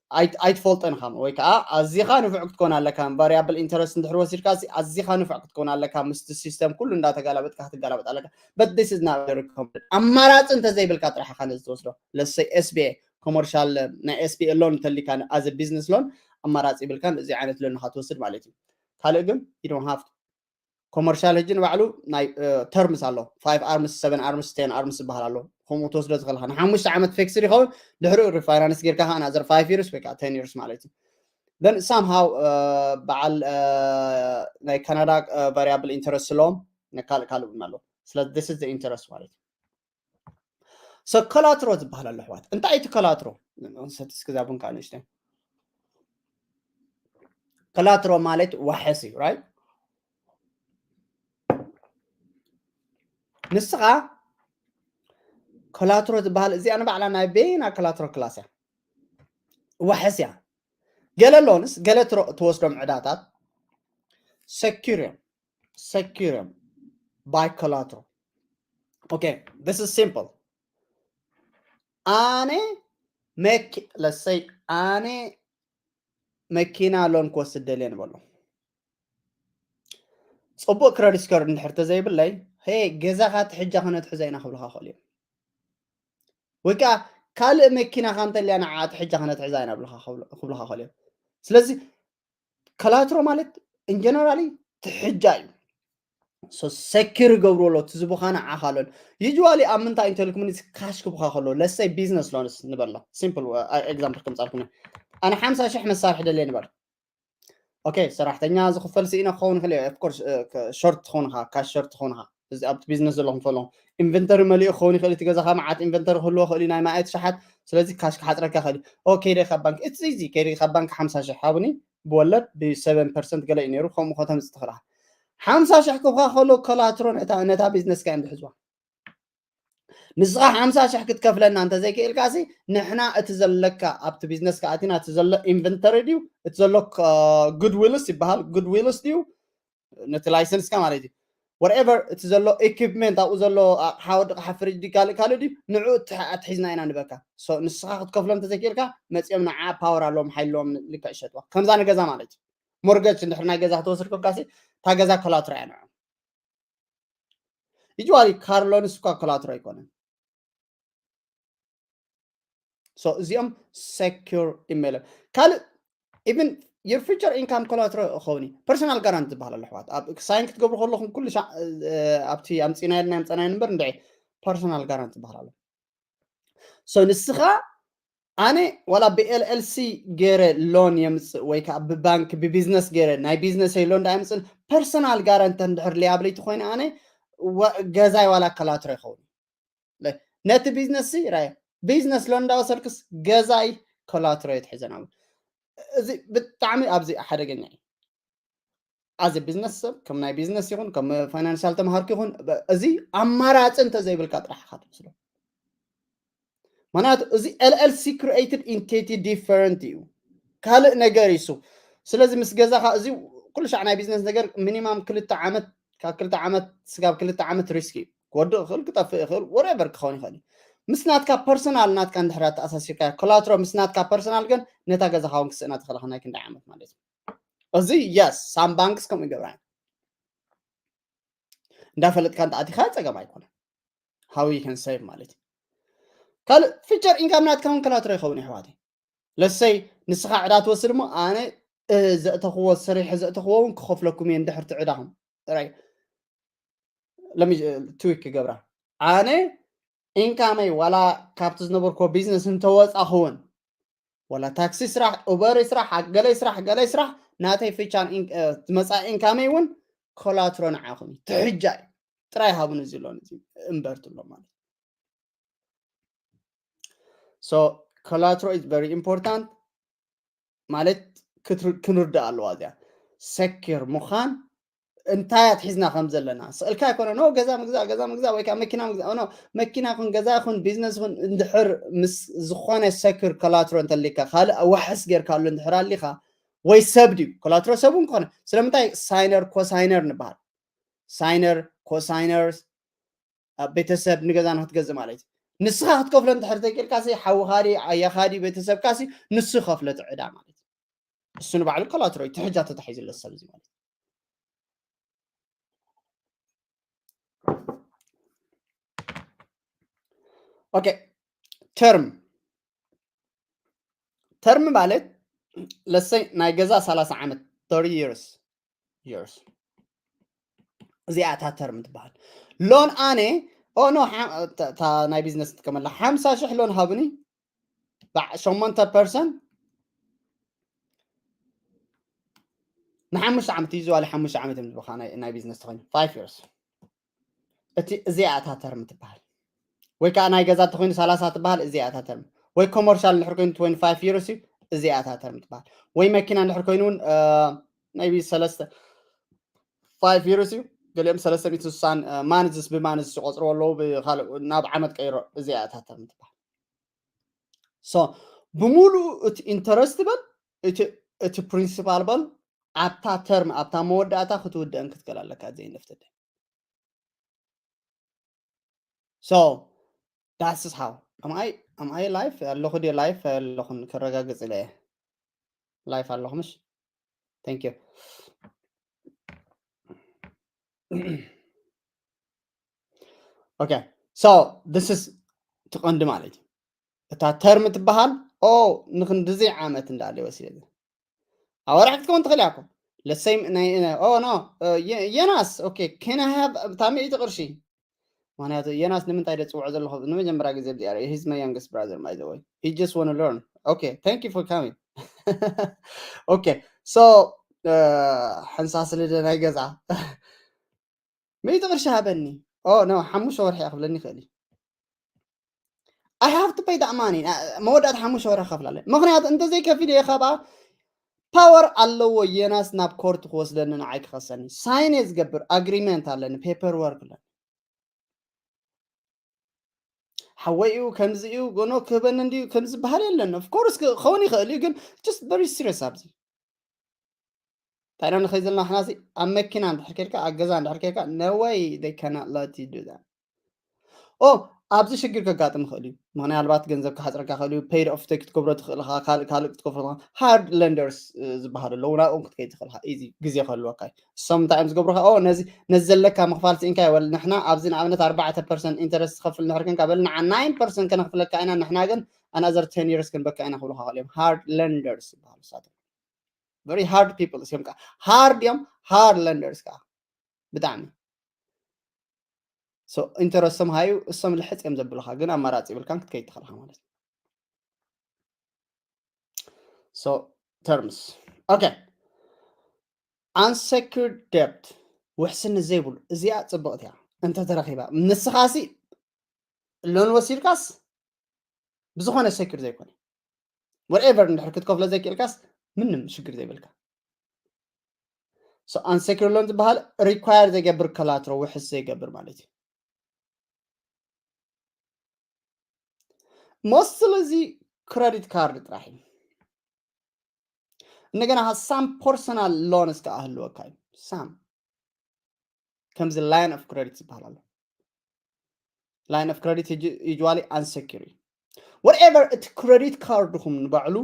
ኣይትፈልጦን ኢኻ ወይ ከዓ ኣዚኻ ንፉዕ ክትኮን ኣለካ ቫሪያብል ኢንተረስት እንድሕር ወሲድካ ኣዚኻ ንፉዕ ክትኮን ኣለካ ምስቲ ሲስተም ኩሉ እንዳተጋላበጥካ ክትጋላበጥ ኣለካ but this is not recommended ኣማራፂ እንተዘይብልካ ጥራሕ ኢኻ ነዚ ትወስዶ let's say S B A commercial ናይ S B A loan እንተሊካ as a business loan ኣማራፂ ይብልካን እዚ ዓይነት ሎን ኢኻ ትወስድ ማለት እዩ ካልእ ግን you don't have to ኮመርሻል ሕጂ ንባዕሉ ናይ ተርምስ ኣሎ። ፋይቭ ኣርምስ፣ ሰቨን ኣርምስ፣ ቴን ኣርምስ ዝበሃል ኣሎ። ከምኡ ትወስዶ ትኽእልካ ንሓሙሽተ ዓመት ፊክስድ ይኸውን። ድሕሪኡ ሪፋይናንስ ጌርካ ከዓ ናዘር ፋይቭ ይርስ ወይ ከዓ ቴን ይርስ ማለት እዩ። Then somehow በዓል ናይ ካናዳ ቫሪያብል ኢንተረስት ስለዎም ካልእ ካልእ እውን ኣሎ። ስለዚ this is the interest ማለት እዩ። So ኮላትሮ ዝበሃል ኣሎ ኣሕዋት። እንታይ እቲ ኮላትሮ? ሰትስ ክዛ ቡን ከዓ ንእሽተይ። ኮላትሮ ማለት ዋሕስ እዩ፣ right? ንስኻ ኮላትሮ ዝበሃል እዚኣ ንባዕላ ናይ ቤና ኮላትሮ ክላስ እያ። ዋሕስ እያ። ገለ ሎንስ፣ ገለ ትወስዶም ዕዳታት ሰኪር እዮም። ሰኪር እዮም by ኮላትሮ። Okay, this is simple። ኣነ መኪ ለሰይ ኣነ መኪና ሎን ክወስድ ደልየ ንበሎ። ፅቡቅ ክረዲት ስኮር እንድሕር ተዘይብለይ፣ ሄ ገዛኻ ትሕጃ ከነትሕዛ ኢና ክብልካ ክእል እዮም። ወይ ከዓ ካልእ መኪናኻ እንተልያ ንዓ ትሕጃ ከነትሕዛ ኢና ክብልካ ክእል እዮም። ስለዚ ኮላትሮ ማለት ኢንጀነራሊ ትሕጃ እዩ። ሰኪር ይገብርዎ ኣሎ እቲ ዝቦኻ ንዓኻ ኣሎ። ዩጅዋሊ ኣብ ምንታይ እንተልኩም እዚ ካሽ ክብካ ከሎ ለሰይ ቢዝነስ ሎንስ ንበሎ። ሲምፕል ኤግዛምፕል ከምፃልኩም፣ ኣነ ሓምሳ ሽሕ መሳርሒ ደልየ ንበል። ኦኬ፣ ሰራሕተኛ ዝኽፈል ስኢነ ክኸውን ይኽእል እየ። ኦፍኮርስ ሾርት ትኸውን ኢኻ፣ ካሽ ሾርት ትኸውን ኢኻ። እዚ ኣብቲ ቢዝነስ ዘለኹም ትፈልኹም ኢንቨንተሪ መሊኡ ክኸውን ይኽእል፣ እቲ ገዛኻ መዓት ኢንቨንተሪ ክህልዎ ይኽእል እዩ፣ ናይ ማየት ሸሓት። ስለዚ ካሽ ክሓፅረካ ይኽእል እዩ። ኦ ከይደ ካብ ባንክ፣ ኢትስ ኢዚ፣ ከይደ ካብ ባንክ ሓምሳ ሽሕ ሃቡኒ ብወለድ ብሰቨን ፐርሰንት ገለ እዩ ነይሩ፣ ከምኡ ከተምፅእ ትኽእል ኢኻ። ሓምሳ ሽሕ ክብካ ከሎ ኮላትሮ ነታ ነታ ቢዝነስካ እዮም ዝሕዝዋ። ንስኻ ሓምሳ ሽሕ ክትከፍለና እንተዘይክእልካ ሲ ንሕና እቲ ዘለካ ኣብቲ ቢዝነስካ ኣቲና እቲ ዘሎ ኢንቨንተሪ ድዩ እቲ ዘሎ ጉድ ዊልስ ይበሃል፣ ጉድ ዊልስ ድዩ ነቲ ላይሰንስካ ማለት እዩ። Whatever እቲ ዘሎ ኢኩፕመንት ኣብኡ ዘሎ ኣቕሓ ወዲ ቕሓ ፍሪጅ ድዩ ካልእ ካልእ ድዩ ንዕኡ ኣትሒዝና ኢና ንበካ። ንስኻ ክትከፍሎም እንተዘይክእልካ መፂኦም ንዓ ፓወር ኣለዎም ሓይል ኣለዎም ልክዕ ይሸጥዋ ከምዛ ንገዛ ማለት እዩ። ሞርገጅ እንድሕር ናይ ገዛ ክትወስድ ኮንካ ሲ እታ ገዛ ኮላትሮ እያ ንዕኦም። ዩጅዋሊ ካር ሎንስ እኳ ኮላትሮ ኣይኮነን። እዚኦም ሰኪር ኢሜል ካልእ ኢቨን your future income ኮላትሮ ክኸውን እዩ። ፐርሰናል ጋራንት ዝበሃል ኣሎ ኣሕዋት፣ ኣብ ሳይን ክትገብሩ ከለኹም ኩሉ ኣብቲ ኣምፂናዮ ኢልና ኣምፀናዮ እምበር እንድዒ ፐርሰናል ጋራንት ዝበሃል ኣሎ። ንስኻ ኣነ ዋላ ብኤልኤልሲ ገይረ ሎን የምፅእ ወይ ከዓ ብባንክ ብቢዝነስ ገይረ ናይ ቢዝነሰይ ሎን ዳ የምፅእ ፐርሰናል ጋራንተር እንድሕር ሊያብሊቲ ኮይነ ኣነ ገዛይ ዋላ ኮላትሮ ይኸውን። ነቲ ቢዝነስ ራየ ቢዝነስ ሎን እንዳወሰድክስ ገዛይ ኮላትሮ የትሕዘን ኣብ እዚ ብጣዕሚ ኣብዚ ሓደገኛ እዩ። ኣዚ ቢዝነስ ሰብ ከም ናይ ቢዝነስ ይኹን ከም ፋይናንሻል ተምሃርክ ይኹን እዚ ኣማራፂ እንተዘይብልካ ጥራሕ ኢኻ ትወስዶ። ምክንያቱ እዚ ኤልኤልሲ ክሪኤትድ ኢንቲቲ ዲፈረንት እዩ፣ ካልእ ነገር ይሱ። ስለዚ ምስ ገዛኻ እዚ ኩሉ ሻዕ ናይ ቢዝነስ ነገር ሚኒማም ክልተ ዓመት ካብ ክልተ ዓመት ስጋብ ክልተ ዓመት ሪስክ እዩ። ክወድቕ ይኽእል፣ ክጠፍእ ይኽእል፣ ወሬቨር ክኸውን ይኽእል እዩ። ምስ ናትካ ፐርሰናል ናትካ እንድሕር ኣተኣሳሲርካ ኮላትሮ ምስ ናትካ ፐርሰናል ግን ነታ ገዛኻ እውን ክስእና ትኽእልኻ ናይ ክንደይ ዓመት ማለት እዩ። እዚ የስ ሳም ባንክስ ከምኡ ይገብራ እንዳፈለጥካ እንተኣቲኻ ፀገም ኣይኮነ። How you can save ማለት እዩ። ካልእ ፊቸር ኢንካም ናትካ እውን ኮላትሮ ይኸውን ይሕዋተይ። ለሰይ ንስኻ ዕዳ ትወስድ እሞ ኣነ ዘእተኽዎ ሰሪሐ ዘእተኽዎ እውን ክኸፍለኩም እየ እንድሕር ትዕዳኹም ጥራይ ለሚ ትዊክ ክገብራ ኣነ ኢንካመይ ዋላ ካብቲ ዝነበርክዎ ቢዝነስ እንተወፃኹ እውን ዋላ ታክሲ ስራሕ ኡበር ስራሕ ገለይ ስራሕ ገለይ ስራሕ ናተይ ፊቻን ዝመፃ ኢንካመይ እውን ኮላትሮ ንዓኹም እዩ ትሕጃ እዩ ጥራይ ሃቡን እዚ ሎን እዚ እምበር ትብሎ ማለት so collateral is very important ማለት ክንርዳእ ኣለዋ እዚኣ ሰኪር ምዃን እንታይ ኣትሒዝና ከም ዘለና ስእልካ ኣይኮነ ኖ ገዛ ምግዛእ ገዛ ምግዛእ ወይ ከዓ መኪና ምግዛእ ኖ መኪና ይኹን ገዛ ይኹን ቢዝነስ ይኹን እንድሕር ምስ ዝኾነ ሰኪር ኮላትሮ እንተሊካ ካልእ ዋሕስ ጌርካሉ እንድሕር ኣሊካ ወይ ሰብ ድዩ ኮላትሮ ሰብ እውን ክኾነ ስለምንታይ ሳይነር ኮሳይነር ንበሃል ሳይነር ኮሳይነርስ ቤተሰብ ንገዛ ንክትገዝእ ማለት እዩ ንስኻ ክትከፍሎ እንድሕር ተቂልካ ሲ ሓውኻ ዲ ኣያኻ ዲ ቤተሰብካ ሲ ንሱ ይኸፍሎ እቲ ዕዳ ማለት እዩ እሱ ንባዕሉ ኮላትሮ እዩ ትሕጃ ተታሒዙለት ሰብ እዚ ማለት ኦኬ ተርም ተርም ማለት ለሰይ ናይ ገዛ ሰላሳ ዓመት thirty years years እዚኣ እታ ተርም ትበሃል። ሎን ኣነ ኦ ኖ እታ ናይ ቢዝነስ ትጥቀመላ ሓምሳ ሽሕ ሎን ሃብኒ ሸሞንተ ፐርሰንት ንሓሙሽተ ዓመት እዩ ዝዋለ ሓሙሽተ ዓመት እዮም ዝብኻ ናይ ቢዝነስ ተኾይኑ five years እቲ እዚኣ እታ ተርም ትበሃል። ወይ ከዓ ናይ ገዛ ተኾይኑ ሰላሳ ትበሃል እዚኣ እታ ተርም። ወይ ኮመርሻል እንድሕር ኮይኑ twenty five years እዩ እዚኣ እታ ተርም ትበሃል። ወይ መኪና እንድሕር ኮይኑ እውን maybe ሰለስተ five years እዩ። ገሊኦም ሰለስተ ሚእቲ ስሳን ማንዝስ ብማንዝስ ይቆፅርዎ ኣለዉ። ብካልእ ናብ ዓመት ቀይሮ እዚኣ እታ ተርም ትበሃል። So ብምሉኡ እቲ ኢንተረስት በል እቲ ፕሪንሲፓል በል ኣብታ ተርም ኣብታ መወዳእታ ክትውድአን ክትክእል ኣለካ። ዘይ ንፍትደ so that's is how am I am I live ኣለኹ ዲ live ኣለኹን ከረጋግጽ ኢለ live ኣለኹ ምሽ thank you okay so this is ትቐንዲ ማለት እዩ እታ ተርም ትበሃል ኦ ንክንድዚ ዓመት እንዳለ ወሲደ ኣዋርሕ ክትከውን ትኽእል እያ እኮ ለሰይ ናይ ኦ ኖ የናስ okay can I have ብታ ሚእቲ ቅርሺ ምክንያቱ የናስ ንምንታይ ደ ፅውዖ ዘለኹ ንመጀመርያ ግዜ ዚኣ he's my youngest brother by the way he just want to learn okay thank you for coming okay so ሕንሳ ስልደ ናይ ገዛ ሚእቲ ቅርሺ ሃበኒ ኦ ኖ ሓሙሽተ ወርሒ እያ ክብለኒ ይኽእል እዩ I have to pay that money መወዳእታ ሓሙሽተ ወርሒ ከፍላለየ ምክንያቱ እንተዘይከፊል እየ ካብኣ ፓወር ኣለዎ የናስ ናብ ኮርት ክወስደኒ ንዓይ ክኸሰኒ ሳይን እየ ዝገብር ኣግሪመንት ኣለኒ ፔፐር ወርክ ኣለኒ ሓወይ እዩ ከምዚ እዩ ጎኖ ክህበኒ እንድዩ ከምዚ ዝበሃል የለን of course ክኸውን ይኽእል እዩ ግን just very serious ኣብዚ እንታይ ኢና ንኸይ ዘለና ንሕና ኣብ መኪና እንድሕር ኬድካ ኣብ ገዛ እንድሕር ኬድካ no way they cannot let you do that ኦ ኣብዚ ሽግር ከጋጥም ይኽእል እዩ ምናልባት ገንዘብ ክሓፅረካ ይኽእል እዩ paid off take ክትገብሮ ትኽእል ኢኻ ካልእ ካልእ ክትከፍሎ hard lenders ዝበሃሉ ኣለዉ ናብኦም ክትከይድ ትኽእል ኢኻ easy ግዜ ክህልወካ እዩ እሶም እንታይ እዮም ዝገብሩኻ ኦ ነዚ ነዚ ዘለካ ምኽፋል ስኢንካ ወል ንሕና ኣብዚ ንኣብነት ኣርባዕተ ፐርሰንት ኢንተረስት ትኸፍል እንድሕር ኮንካ በል ንዓ ናይን ፐርሰንት ከነኽፍለካ ኢና ንሕና ግን another ten years ክንበካ ኢና ክብሉኻ ክእል እዮም hard lenders ዝበሃሉ ሳቶም very hard people እዮም ከዓ hard እዮም hard lenders ከዓ ብጣዕሚ so ኢንተረስቶም ሃዩ እሶም ልሕፅ እዮም ዘብሉኻ ግን ኣማራፂ ይብልካን ክትከይድ ትኽእልካ ማለት እዩ so terms okay unsecured debt ውሕስነት ዘይብሉ እዚኣ ፅብቕቲ እያ እንተተረኺባ ንስኻሲ ሎን ወሲድካስ ብዝኾነ ሰኪር ዘይኮነ whatever እንድሕር ክትከፍሎ ዘይክእልካስ ምንም ሽግር ዘይብልካ so unsecured loan ዝበሃል require ዘይገብር collateral ውሕስ ዘይገብር ማለት እዩ mostly እዚ credit card ጥራሕ እዩ እንደገና some personal loans ከዓ ህልወካ እዩ some ከምዚ line of credit ዝበሃል ኣሎ line of credit usually unsecured እዩ whatever እቲ credit card ኹም ንባዕሉ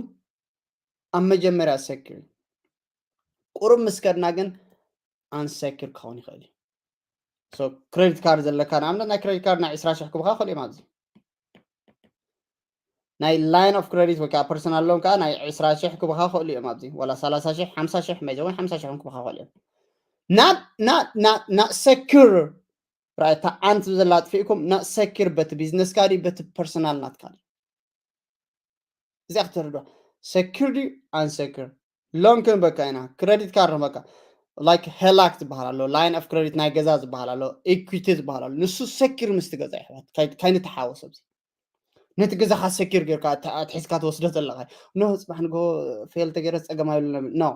ኣብ መጀመርያ ሰኪር ቁሩብ ምስ ከድና ግን unsecured ክኸውን ይኽእል እዩ credit card ዘለካ ንኣብነት ናይ credit card ናይ ዕስራ ሽሕ ክብኻ ክእል እዮም ኣብዚ ናይ line of credit ወይ ከዓ personal loan ከዓ ናይ ዕስራ ሽሕ ክብኻ ክእሉ እዮም ኣብዚ ዋላ ሰላሳ ሽሕ ሓምሳ ሽሕ መይዘ ወይ ሓምሳ ሽሕ ክብኻ ክእሉ እዮም ናብ ናብ ናብ ናብ secure ራእታ ዓንት ዘላ ኣጥፊእኩም ናብ secure በቲ ቢዝነስካ ድዩ በቲ personal ናትካ ድዩ እዚኣ ክትርዶ secure ድዩ unsecured loan ክንበካ ኢና credit card ንበካ like ሄላክ ዝበሃል ኣሎ line of credit ናይ ገዛ ዝበሃል ኣሎ equity ዝበሃል ኣሎ ንሱ secure ምስ ትገዛ ይሕዋት ካይንተሓወስ ኣብዚ ነቲ ገዛኻ ሰኪር ጌርካ ኣትሒዝካ ትወስዶ ዘለኻ ኖ ፅባሕ ንጎ ፌል ተገይረ ፀገም ኣይብለና no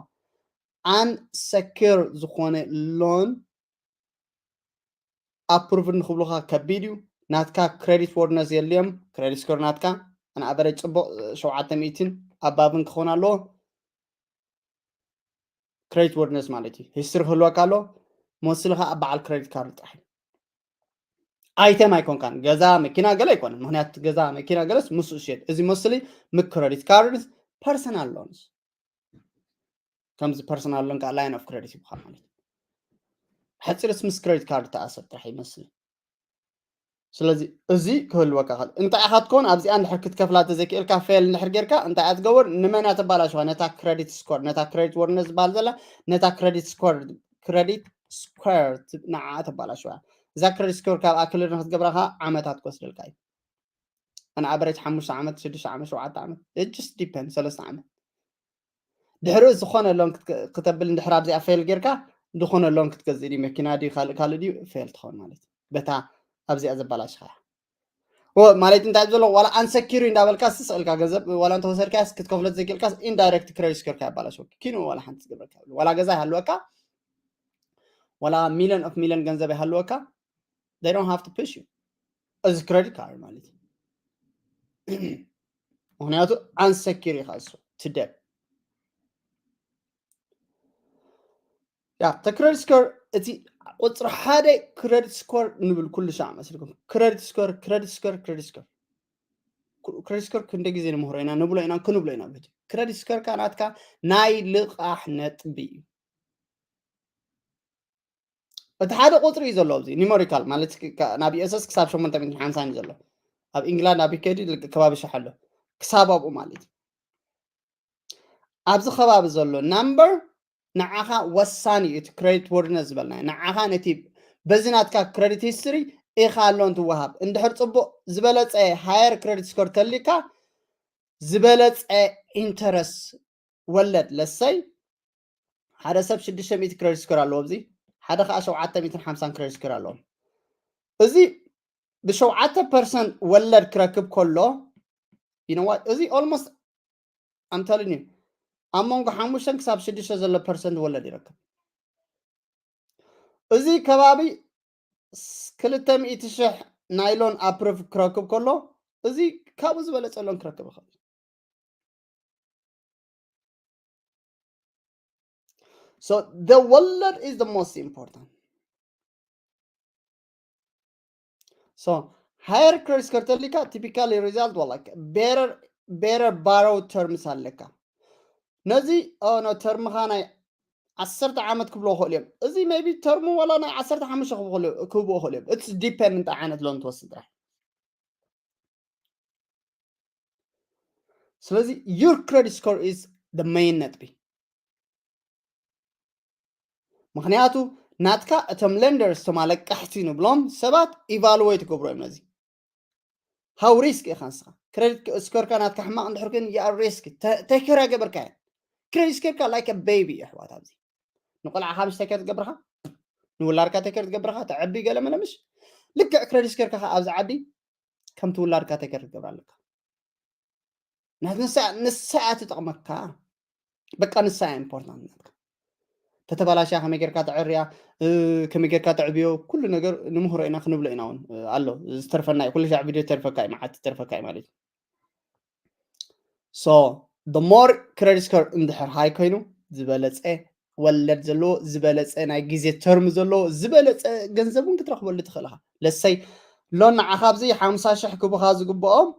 unsecured ዝኾነ loan approved ንክብሉኻ ከቢድ እዩ ናትካ credit worthiness የልዮም credit score ናትካ on average ፅቡቕ ሸውዓተ ሚእትን ኣባብን ክኸውን ኣለዎ credit worthiness ማለት እዩ history ክህልወካ ኣሎ mostly ከዓ ኣብ በዓል credit card ጥራሕ እዩ item ኣይኮንካን ገዛ መኪና ገለ ኣይኮነን ምክንያቱ ገዛ መኪና ገለስ ምስ ሽየጥ እዚ mostly ምስ credit card personal loans ከምዚ personal loan ከዓ line of credit ይብሃል ማለት እዩ ሓፂርስ ምስ credit card ተኣሰር ጥራሕ ይመስል ስለዚ እዚ ክህልወካ ክእል እንታይ ኢኻ ትከውን ኣብዚኣ እንድሕር ክትከፍላ ተዘይክእልካ fail እንድሕር ጌርካ እንታይ እያ ትገብር ንመን እያ ተባላሽዋ ነታ credit score ነታ credit worthiness ዝበሃል ዘላ ነታ credit score credit ስኮር ንዓ ተባላሽዋ። እዛ ክረዲት ስኮር ካብ ኣክልድ ንክትገብራ ከዓ ዓመታት ክወስደልካ እዩ። ኣን ኣቨሬጅ ሓሙሽተ ዓመት፣ ሽዱሽተ ዓመት፣ ሸውዓተ ዓመት፣ just depend፣ ሰለስተ ዓመት። ድሕሪ ዝኾነ ሎን ክተብል እንድሕር ኣብዚኣ ፌል ጌርካ ዝኾነ ሎን ክትገዝእ ድዩ፣ መኪና ድዩ፣ ካልእ ካልእ ድዩ፣ ፌል ትኸውን ማለት እዩ። በታ ኣብዚኣ ዘባላሽኻ ማለት እንታይ ዘሎ ዋላ ኣንሰኪሪ እንዳበልካ ስስእልካ ገንዘብ ዋላ እንተወሰድካ ክትከፍለት ዘይክእልካ ኢንዳይሬክት ክረዲት ስኮርካ ያባላሽወካ። ኪኑ ዋላ ሓንቲ ዝገብረካ ዋላ ገዛ ይሃልወካ ዋላ ሚሊዮን ኦፍ ሚሊዮን ገንዘብ ይሃልወካ they don't have to push you እዚ ክረዲት ካርድ ማለት እዩ። ምክንያቱ ኣንሰኪር ኢኻ እሱ ትደብ ያ ተክረዲት ስኮር እቲ ቁፅሪ ሓደ ክረዲት ስኮር ንብል ኩሉ ሻዕ መስልኩም ክረዲት ስኮር ክረዲት ስኮር ክረዲት ስኮር ክረዲት ስኮር ክንደ ግዜ ንምህሮ ኢና ንብሎ ኢና ክንብሎ ኢና ቤት ክረዲት ስኮር ካ ናትካ ናይ ልቃሕ ነጥቢ እዩ። እቲ ሓደ ቁፅሪ እዩ ዘሎ ኣብዚ ኒሞሪካል ማለት ናብ ዩኤስኤስ ክሳብ ሸሞንተ ሚእትን ሓምሳን እዩ ዘሎ ኣብ ኢንግላንድ ኣብ ዩኬዲ ከባቢ ሸሕ ኣሎ ክሳብ ኣብኡ ማለት እዩ። ኣብዚ ከባቢ ዘሎ ናምበር ንዓኻ ወሳኒ እዩ እቲ ክሬዲት ወርድነስ ዝበልና ንዓኻ ነቲ በዚ ናትካ ክሬዲት ሂስትሪ ኢኻ ኣሎ እንትወሃብ እንድሕር ፅቡቅ ዝበለፀ ሃየር ክሬዲት ስኮር ተሊካ ዝበለፀ ኢንተረስ ወለድ ለሰይ ሓደ ሰብ ሽዱሽተ ሚእቲ ክሬዲት ስኮር ኣለዎ ኣብዚ ሓደ ከዓ ሸውዓተ ሚእትን ሓምሳን ክሬዲት ስኮር ኣለዎም እዚ ብሸውዓተ ፐርሰንት ወለድ ክረክብ ከሎ you know what እዚ almost I'm telling you ኣብ መንጎ ሓሙሽተ ክሳብ ሽዱሽተ ዘሎ ፐርሰንት ወለድ ይረክብ እዚ ከባቢ ክልተ ሚእቲ ሽሕ ናይ ሎን ኣፕሩቭ ክረክብ ከሎ እዚ ካብኡ ዝበለፀ ሎን ክረክብ ይኽእል so the ወለድ is the most important so higher credit score ተሊካ typically result ወላ better better borrow terms ኣለካ ነዚ no ተርምኻ ናይ ዓሰርተ ዓመት ክብሎ ክእሉ እዮም እዚ maybe ተርሙ ወላ ናይ ዓሰርተ ሓሙሽተ ክብኡ ክእሉ እዮም it's depend እንታይ ዓይነት ሎን ትወስድ ጥራሕ ስለዚ your credit score is the main ነጥቢ ምክንያቱ ናትካ እቶም lenders እቶም ኣለቃሕቲ ንብሎም ሰባት evaluate ይገብሩ እዮም ነዚ how risk ኢኻ ንስኻ credit score ካ ናትካ ሕማቕ እንድሕር ኮይኑ you are risk take care ገበርካ credit score ካ like a baby እዩ ኣሕዋት ኣብዚ ንቆልዓኻ ምሽ take care ትገብርኻ ንውላድካ take care ትገብርኻ ተዐቢ ገለ መለምሽ ልክዕ credit score ካ ኣብዚ ዓዲ ከምቲ ውላድካ take care ትገብር ኣለካ ንሳ እያ ትጠቕመካ በቃ ንሳ እያ important ናትካ ተተባላሽያ ከመይ ጌርካ ተዕርያ ከመይ ጌርካ ተዕብዮ ኩሉ ነገር ንምህሮ ኢና ክንብሎ ኢና እውን ኣሎ ዝተርፈና እዩ ኩሉ ሻዕ ቪድዮ ተርፈካ እዩ መዓት ተርፈካ እዩ ማለት እዩ so the more credit score እንድሕር ሃይ ኮይኑ ዝበለፀ ወለድ ዘለዎ ዝበለፀ ናይ ግዜ ተርም ዘለዎ ዝበለፀ ገንዘብ እውን ክትረክበሉ ትኽእል ኢኻ ለሰይ ሎን ንዓኻ ኣብዚ ሓምሳ ሽሕ ክቡኻ ዝግብኦም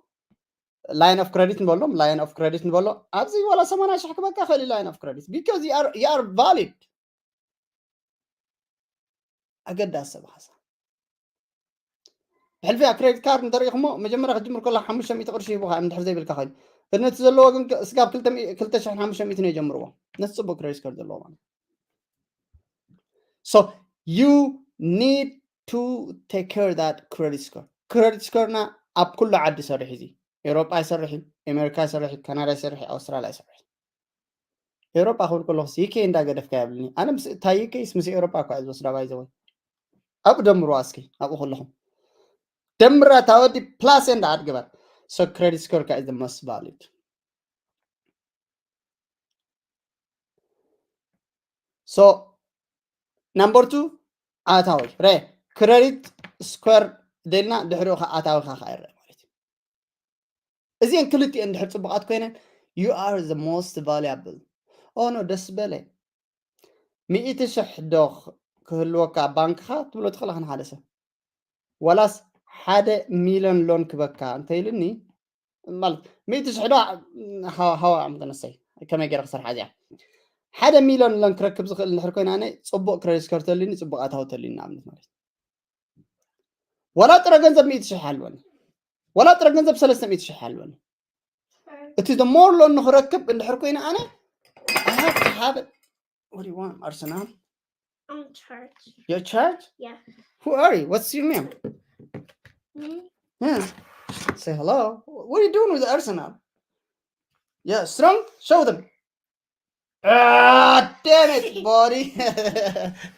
line of credit ንበሎም line of credit ንበሎ ኣብዚ ዋላ ሰማንያ ሽሕ ክበካ ክእል line of credit because you are valid ኣገዳሲ ሰብ ኻሳ ብሕልፊ ያ credit card እንተሪኢኹሞ መጀመርያ ክጅምር ከሎ ሓሙሽተ ሚእቲ ቅርሺ ሂቡኻ እንድሕር ዘይብልካ ኮይኑ እነቲ ዘለዎ ግን ስጋብ ክልተ ሽሕን ሓሙሽተ ሚእትን የጀምርዎ ነቲ ፅቡቅ credit card ዘለዎ ማለት so you need to take care that credit score credit score ና ኣብ ኩሉ ዓዲ ይሰርሕ እዚ ኤውሮጳ ይሰርሕ እዩ ኣሜሪካ ይሰርሕ እዩ ካናዳ ይሰርሕ እዩ ኣውስትራልያ ይሰርሕ እዩ ኤውሮጳ ክብል ከለኹ ዩኬ እንዳገደፍካ የብልኒ ኣነ ምስ እታ ዩኬ ምስ ኤውሮጳ እኳ ዝወስዳ ባይዘወይ ኣብኡ ደምርዋ እስኪ ኣብኡ ከለኹም ደምራ ታወዲ plus and add ግበር so credit score ካ is the most valid so number two ኣታዊ re credit score ደልና ድሕሪኡ ካ ኣታዊ ካ ከይረ ማለት እዩ እዚአን ክልቲአን ድሕር ፅቡቃት ኮይነን you are the most valuable oh no ደስ በለ ሚእቲ ሽሕ ዶ ክህልወካ ባንክኻ ትብሎ ትኽእልኻ ንሓደ ሰብ ዋላስ ሓደ ሚሊዮን ሎን ክበካ እንተኢልኒ ማለት ሚእቲ ሽሕ ዶ ሃዋ ዓም ተነሰይ ከመይ ገይረ ክሰርሓ እዚኣ ሓደ ሚሊዮን ሎን ክረክብ ዝኽእል እንድሕር ኮይና ኣነ ፅቡቅ ክረዲት ስኮር ተልኒ ፅቡቅ ኣታዊ ተልኒ ንኣብነት ማለት ዋላ ጥረ ገንዘብ ሚእቲ ሽሕ ሃልወኒ ዋላ ጥረ ገንዘብ ሰለስተ ሚእቲ ሽሕ ሃልወኒ እቲ the more ሎን ንክረክብ እንድሕር ኮይነ ኣነ I have to have it what do you want Arsenal I'm charged. You're charged? Yeah. Who are you? What's your name? Me? Yeah. Say hello. What are you doing with Arsenal? Yeah, strong? Show them. Ah, damn it, buddy.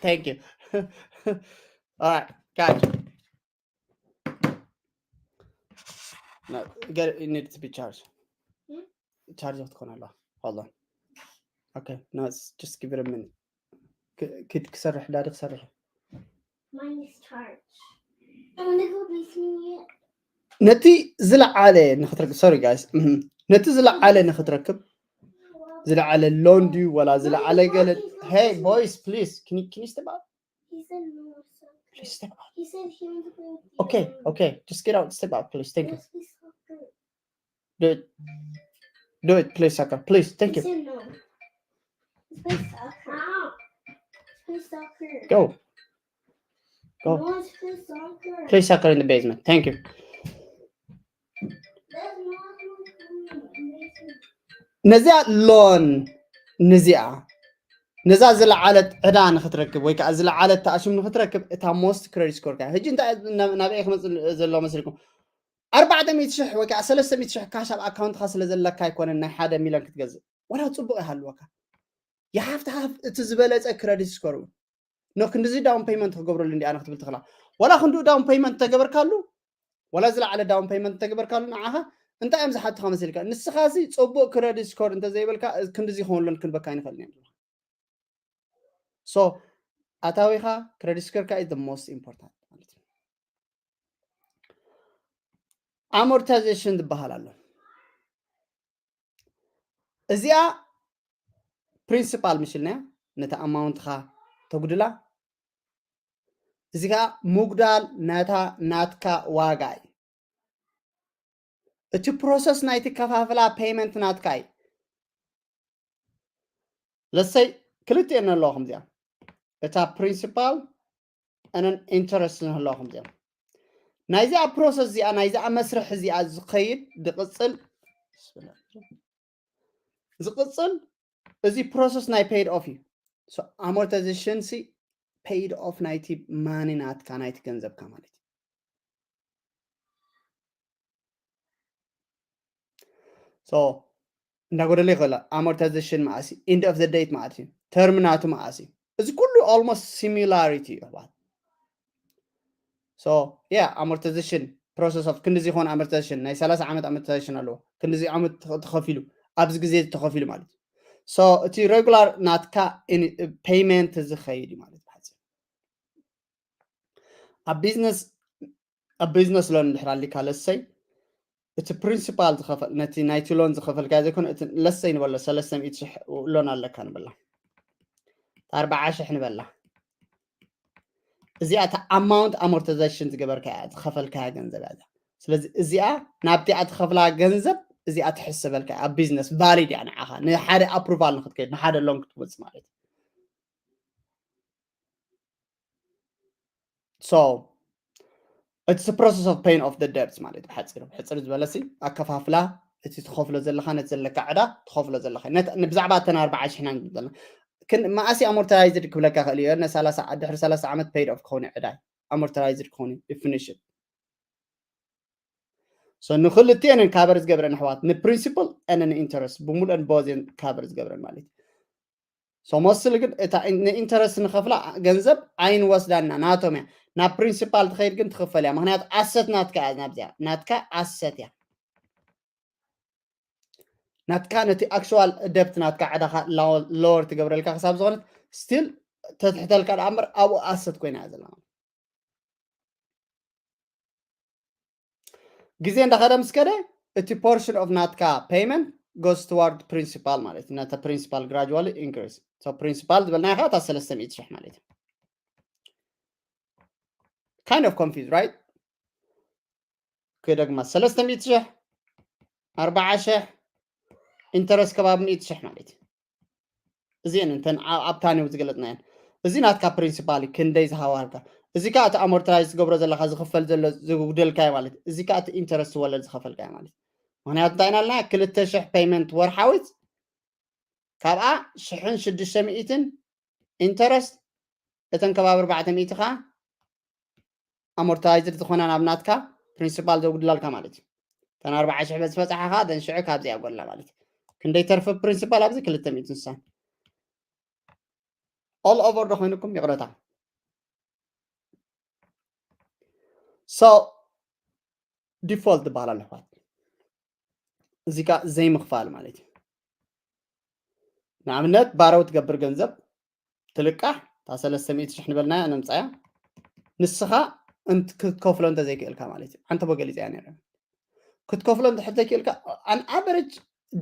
Thank you. All right, gotcha. No, get it, it needs to be charged. Hmm? Charge of the Hold on. Okay, no, it's just give it a minute. Kid ክሰርሕ ዳዲ ክሰርሕ። Mine is charged. I'm gonna go basement. ነቲ ዝለዓለ ንክትረክብ sorry guys ነቲ ዝለዓለ ንክትረክብ ዝለዓለ loan ድዩ ወላ ዝለዓለ ገለ hey boys please can you, can you step out He said no. So please step out he said he wants to play with you. okay okay just get out step out please thank you Let's play soccer. Do it. Do it, please, soccer. Please, thank He you. Said no. Let's play soccer. Let's play soccer. Go. No Go. One wants to play soccer. Play soccer in the basement. Thank you. That's not what we want. ነዚኣ loan ነዚኣ ነዛ ዝለዓለት ዕዳ ንክትረክብ ወይ ከዓ ዝለዓለት ተኣሽም ንክትረክብ እታ most credit score ካ ሕጂ እንታይ ናብ- ናበይ ክመፅእ ዘሎ መስልኩም ኣርባዕተ ሚእቲ ሽሕ ወይ ከዓ ሰለስተ ሚእቲ ሽሕ ካሽ ኣብ ኣካውንትካ ስለ ዘለካ ኣይኮነን ናይ ሓደ ሚሊዮን ክትገዝእ ወላ ፅቡቅ ይሃልወካ you have to have እቲ ዝበለፀ credit score እውን ኖ ክንዲዚ down payment ክገብረሉ እንዲኣነ ክትብል ትኽላ ወላ ክንዲኡ down payment ተገበርካሉ ወላ ዝለዓለ down payment ተገበርካሉ ንዓኻ እንታይ እዮም ዝሓቱኻ መሲልካ ንስኻ ሲ ፅቡቅ credit score እንተዘይበልካ ክንዲዚ ይኸውንሎን ክንበካ ኣይንኽእልን እዮም so ኣታዊኻ credit score ካ is the most important ማለት እዩ amortization ዝበሃል ኣሎ እዚኣ principal ምሽልናያ ነታ amount ኻ ተጉድላ እዚ ከዓ ምጉዳል ነታ ናትካ ዋጋ እዩ እቲ process ናይቲ ከፋፍላ payment ናትካ እዩ ለሰይ ክልቲኤን ኣለዋ ከምዚኣ እታ principal and interest ንህለዋ ከምዚኣ ናይዚኣ process እዚኣ ናይዚኣ መስርሕ እዚኣ ዝኸይድ ዝቕፅል ዝቕፅል እዚ process ናይ paid off እዩ amortization ሲ paid off ናይቲ money ናትካ ናይቲ ገንዘብካ ማለት እዩ so እንዳጎደለ ይኽእል amortization መዓስ end of the date ማለት እዩ term ናቱ መዓስ እዩ እዚ ኩሉ almost similarity እዩ ኣሕዋት so yeah amortization process of ክንዲዚ ይኾን amortization ናይ ሰላሳ ዓመት amortization ኣለዎ ክንዲዚ ዓመት ተኸፊሉ ኣብዚ ግዜ ተኸፊሉ ማለት እዩ so እቲ regular ናትካ payment ዝኸይድ እዩ ማለት እዩ ኣብ business ኣብ business loan እንድሕር ኣሊካ ለሰይ እቲ principal ዝኸፈል ነቲ ናይቲ loan ዝኸፈልካ ዘይኮነ እቲ ለሰይ ንበሎ ሰለስተ ሚእቲ ሽሕ loan ኣለካ ንበላ ኣርባዓ ሽሕ ንበላ እዚኣ እታ amount amortization ዝገበርካ እያ ዝኸፈልካያ ገንዘብ እያ ስለዚ እዚኣ ናብቲኣ ትኸፍላ ገንዘብ እዚኣ ትሕሰበልካ ኣብ business valid እያ ንዓኻ ንሓደ approval ንክትከይድ ንሓደ loan ክትወፅእ ማለት እዩ so it's the process of paying off the debts ማለት ብሓፂሩ ብሕፅር ዝበለሲ ኣከፋፍላ እቲ ትኸፍሎ ዘለካ ነቲ ዘለካ ዕዳ ትኸፍሎ ዘለካ ብዛዕባ እተን ኣርባዓ ሽሕና ዘለና ግን መኣሲ amortized ክብለካ ክእል እዩ ነ ሰላሳ ድሕሪ ሰላሳ ዓመት paid off ክኸውን ዕዳ amortized ክኸውን finish so ንክልቲኤንን cover ዝገብረን ኣሕዋት ን principal and ን interest ብምሉአን both እየን cover ዝገብረን ማለት እዩ so mostly ግን እታ ን interest ንኸፍላ ገንዘብ ኣይንወስዳና ናቶም እያ ናብ principal ትኸይድ ግን ትኽፈል እያ ምክንያቱ asset ናትካ እያ ናብዚኣ ናትካ asset እያ ናትካ ነቲ actual debt ናትካ ዕዳኻ lower ትገብረልካ ክሳብ ዝኾነት still ተትሕተልካ ደኣ እምበር ኣብኡ asset ኮይና እያ ዘላ ግዜ እንዳኸደ ምስ ከደ እቲ portion of ናትካ payment goes toward principal ማለት እዩ ነቲ principal gradually increase so principal ዝበልናዮ ከዓ እታ ሰለስተ ሚእቲ ሽሕ ማለት እዩ kind of confused right ክደግማ ሰለስተ ሚእቲ ሽሕ ኣርባዓ ሽሕ interest ከባቢ ሚእቲ ሽሕ ማለት እዩ እዚአን እንተን ኣብታ ኔው ዝገለፅናየን እዚ ናትካ principal ክንደይ ዝሃዋልካ እዚ ከዓ እቲ amortize ዝገብሮ ዘለካ ዝኽፈል ዘሎ ዝጉደልካዮ ማለት እዚ ከዓ እቲ interest ወለድ ዝኸፈልካዮ ማለት ምክንያቱ እንታይ ናልና ክልተ ሽሕ payment ወርሓዊት ካብኣ ሽሕን ሽዱሽተ ሚእትን interest እተን ከባቢ ኣርባዕተ ሚእቲ ከዓ ኣሞርታይዝድ ዝኾና ናብ ናትካ ፕሪንሲፓል ዘጉድላልካ ማለት እዩ። እተን ኣርባዓ ሽሕ በዚ በፃሓ ከዓ ደን ሽዑ ካብዚኣ ጎላ ማለት እዩ። ክንደይ ተርፊ ፕሪንሲፓል ኣብዚ ክልተ ሚእቲ ንሳን all over ዶ ኮይንኩም ይቕረታ። So ዲፎልት ዝበሃል ኣሎ ኣሕዋት። እዚ ከዓ ዘይምኽፋል ማለት እዩ። ንኣብነት ባረው ትገብር ገንዘብ ትልቃሕ እታ ሰለስተ ሚእቲ ሽሕ ንበልናያ ነምፃያ ንስኻ እንት ክትከፍሎ እንተዘይክእልካ ማለት እዩ። ኣንተ ቦ ገሊፀያ ነረ ክትከፍሎ እንድሕር ዘይክእልካ an average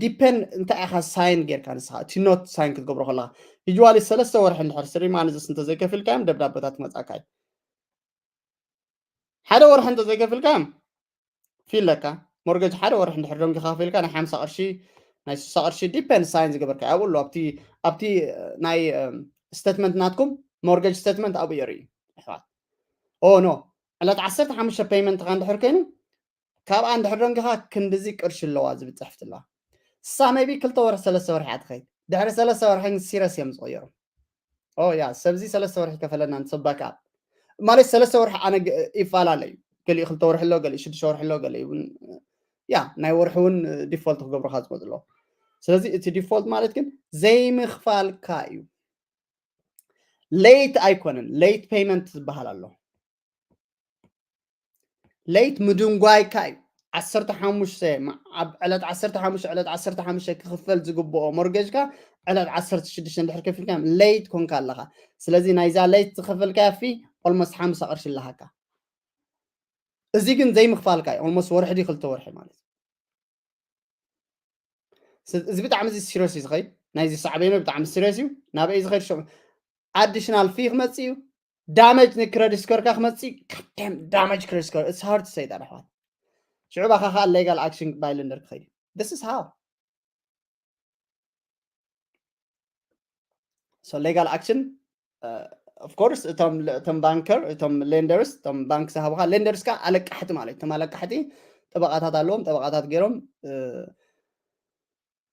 depend እንታይ ኢኻ ሳይን ጌርካ ንስኻ እቲ ኖት ሳይን ክትገብሮ ከለኻ usually ሰለስተ ወርሒ እንድሕር ስሪ ማንዝስ እንተዘይከፊልካዮም ደብዳበታት መፃካ እዩ። ሓደ ወርሒ እንተዘይከፊልካዮም ፊ ኣለካ ሞርገጅ ሓደ ወርሒ እንድሕር ደንጊኻ ከፊልካ ናይ ሓምሳ ቅርሺ ናይ ስሳ ቅርሺ ዲፐንድ ሳይን ዝገበርካ ኣብኡ ኣሎ ኣብቲ ኣብቲ ናይ ስቴትመንት ናትኩም ሞርገጅ ስቴትመንት ኣብኡ የርኢ ኣሕዋት ኦ ኖ ዕለት ዓሰርተ ሓሙሽተ ፔይመንትኻ እንድሕር ኮይኑ ካብኣ እንድሕር ደንጊኻ ክንድዚ ቅርሺ ኣለዋ ዝብል ፅሕፍቲ ኣለዋ እሳ ሜቢ ክልተ ወርሒ ሰለስተ ወርሒ እያ ትኸይድ ድሕሪ ሰለስተ ወርሒ ሲረስ እዮም ዝቕየሩ ኦ ያ ሰብዚ ሰለስተ ወርሒ ከፈለና ንሰብ ባክኣፕ ማለት ሰለስተ ወርሒ ኣነ ይፈላለ እዩ ገሊኡ ክልተ ወርሒ ኣሎ ገሊኡ ሽዱሽተ ወርሒ ኣሎ ገሊኡ እውን ያ ናይ ወርሒ እውን ዲፎልት ክገብሩካ ዝመፁ ኣለዉ ስለዚ እቲ ዲፎልት ማለት ግን ዘይምኽፋልካ እዩ ሌት ኣይኮነን ሌት ፔይመንት ዝበሃል ኣሎ ሌት ምድንጓይካ እዩ ዓሰርተ ሓሙሽተ ኣብ ዕለት ዓሰርተ ሓሙሽተ ዕለት ዓሰርተ ሓሙሽተ ክኽፈል ዝግብኦ ሞርገጅካ ዕለት ዓሰርተ ሽዱሽተ እንድሕር ከፊልካ ሌት ኮንካ ኣለኻ ስለዚ ናይዛ ሌት ዝኸፈልካያ ፊ ኦልሞስት ሓምሳ ቅርሺ ኣለሃካ እዚ ግን ዘይምኽፋልካ እዩ ኦልሞስት ወርሒ ድዩ ክልተ ወርሒ ማለት እዩ እዚ ብጣዕሚ እዚ ሲሪየስ እዩ ዝኸይድ ናይዚ ሳዕቤኑ ብጣዕሚ ሲሪየስ እዩ ናበይ ዝኸይድ ሸ ኣዲሽናል ፊ ክመፅእ እዩ ዳመጅ ንክረዲት ስኮርካ ክመፅእ ካደም ዳመጅ ክረዲት ስኮር it's hard to say that ኣሕዋት ሽዑ ባኻ ከዓ ሌጋል ኣክሽን ባይ ለንደር ክኸይድ this is how so legal action of course እቶም እቶም ባንከር እቶም ሌንደርስ እቶም ባንክ ዝሃቡካ ሌንደርስ ካ ኣለቃሕቲ ማለት እቶም ኣለቃሕቲ ጠበቃታት ኣለዎም ጠበቃታት ገይሮም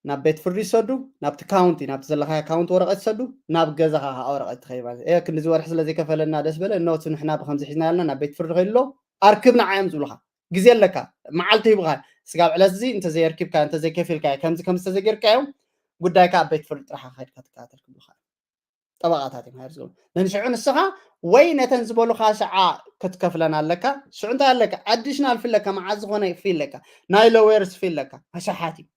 ናብ ቤት ፍርዲ ይሰዱ ናብቲ ካውንቲ ናብቲ ዘለካ ካውንቲ ወረቀት ይሰዱ ናብ ገዛካ ከዓ ወረቀት ትኸይድ ማለት እ ክንዲዚ ወርሒ ስለዘይከፈለና ደስ በለ እነወቱ ንሕና ብከምዚ ሒዝና ያለና ናብ ቤት ፍርዲ ከይድሎ ኣርክብ ንዓዮም ዝብሉካ ግዜ ኣለካ መዓልቲ ሂቡካ ስጋብ ዕለት እዚ እንተዘየርኪብካ እንተዘይከፊልካ ከምዚ ከምዚ ተዘይጌርካዮም ጉዳይካ ኣብ ቤት ፍርዲ ጥራሓ ከድካ ትከታተል ክብሉካ ጠበቃታት እዮም ሃይር ዝገብሩ ንሽዑ ንስኻ ወይ ነተን ዝበሉካ ሸዓ ክትከፍለን ኣለካ ሽዑ እንታይ ኣለካ ኣዲሽናል ፊ ኣለካ መዓዝ ዝኾነ ፊ ኣለካ ናይ ሎዌርስ ፊ ኣለካ ኣሸሓት እዩ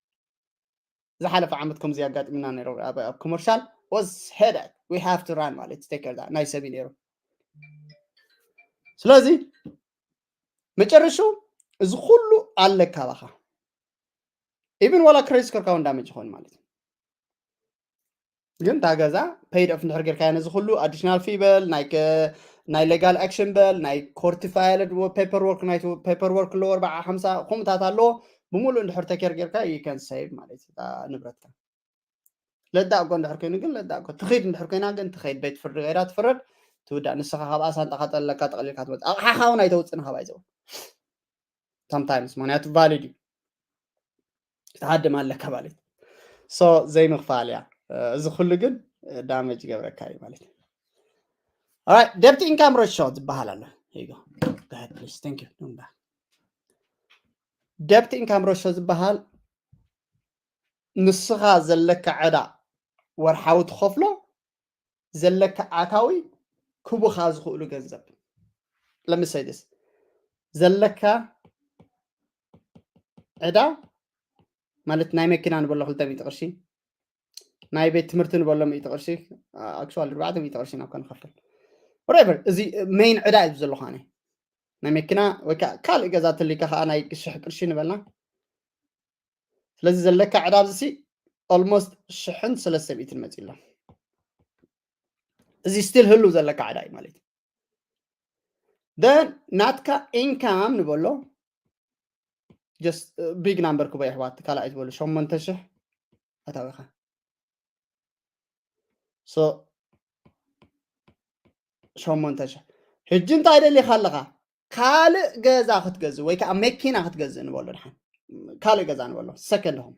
ዝሓለፈ ዓመት ከምዚ ኣጋጢምና ነይሩ ኣብ ኮመርሻል was headache we have to run ማለት take care ናይ ሰብ ነይሩ ስለዚ መጨረሹ እዚ ኩሉ ኣለካ ባኻ ኢቭን ዋላ ክሬዲት ስኮርካ እውን ዳመጅ ይኾን ማለት እዩ ግን እታ ገዛ ፔይድ ኦፍ እንድሕር ጌርካዮ ነዚ ኩሉ ኣዲሽናል ፊ በል ናይ ናይ ሌጋል ኣክሽን በል ናይ ኮርቲ ፋይልድ ፔፐር ወርክ ናይ ፔፐር ወርክ ኣለዎ ኣርባዓ ሓምሳ ከምኡታት ኣለዎ ብምሉእ እንድሕር ተኬር ጌርካ you can save ማለት እዩ ንብረትካ ለዳእጎ እንድሕር ኮይኑ ግን ለዳእጎ ትኸይድ እንድሕር ኮይና ግን ትኸይድ ቤት ፍርዲ ገይራ ትፍረድ ትውዳእ ንስኻ ካብኣ ሳንጣኻ ጠለካ ጠቕሊልካ ትመፅእ ኣቕሓኻ እውን ኣይተውፅእን ካብ ኣይዘው sometimes ምክንያቱ ቫሊድ እዩ ክትሃድም ኣለካ ማለት so ዘይምኽፋል እያ እዚ ኩሉ ግን ዳመጅ ይገብረካ እዩ ማለት እዩ debt income ratio ዝበሃል ኣሎ debt income ratio ዝበሃል ንስኻ ዘለካ ዕዳ ወርሓዊ ትኸፍሎ ዘለካ ኣታዊ ክቡኻ ዝኽእሉ ገንዘብ ለምሳሌ ዘለካ ዕዳ ማለት ናይ መኪና ንበሎ ክልተ ሚእቲ ቅርሺ ናይ ቤት ትምህርቲ ንበሎ ሚእቲ ቅርሺ ኣክቹዋሊ ኣርባዕተ ሚእቲ ቅርሺ ናብ ከንኸፍል ወሬቨር እዚ ሜይን ዕዳ እዩ ዘለኳ ናይ መኪና ወይ ካልእ ገዛ ተሊካ ከዓ ናይ ሽሕ ቅርሺ ንበልና ስለዚ ዘለካ ዕዳ ኣብዚ ኦልሞስት ሽሕን ሰለስተ ሚእትን መፂ ኣሎ እዚ ስቲል ህሉ ዘለካ ዕዳ እዩ ማለት እዩ ናትካ ኢንካም ንበሎ ቢግ ናምበር ክቦ ይሕዋት ካልኣይ ዝበሉ ሸሞንተ ሽሕ ኣታዊኻ ሸሞንተ ሽሕ ሕጂ እንታይ ደሊኻ ኣለኻ ካልእ ገዛ ክትገዝእ ወይ ከዓ መኪና ክትገዝእ ንበሎ ድሓን ካልእ ገዛ ንበሎ ሰከንድ ሆም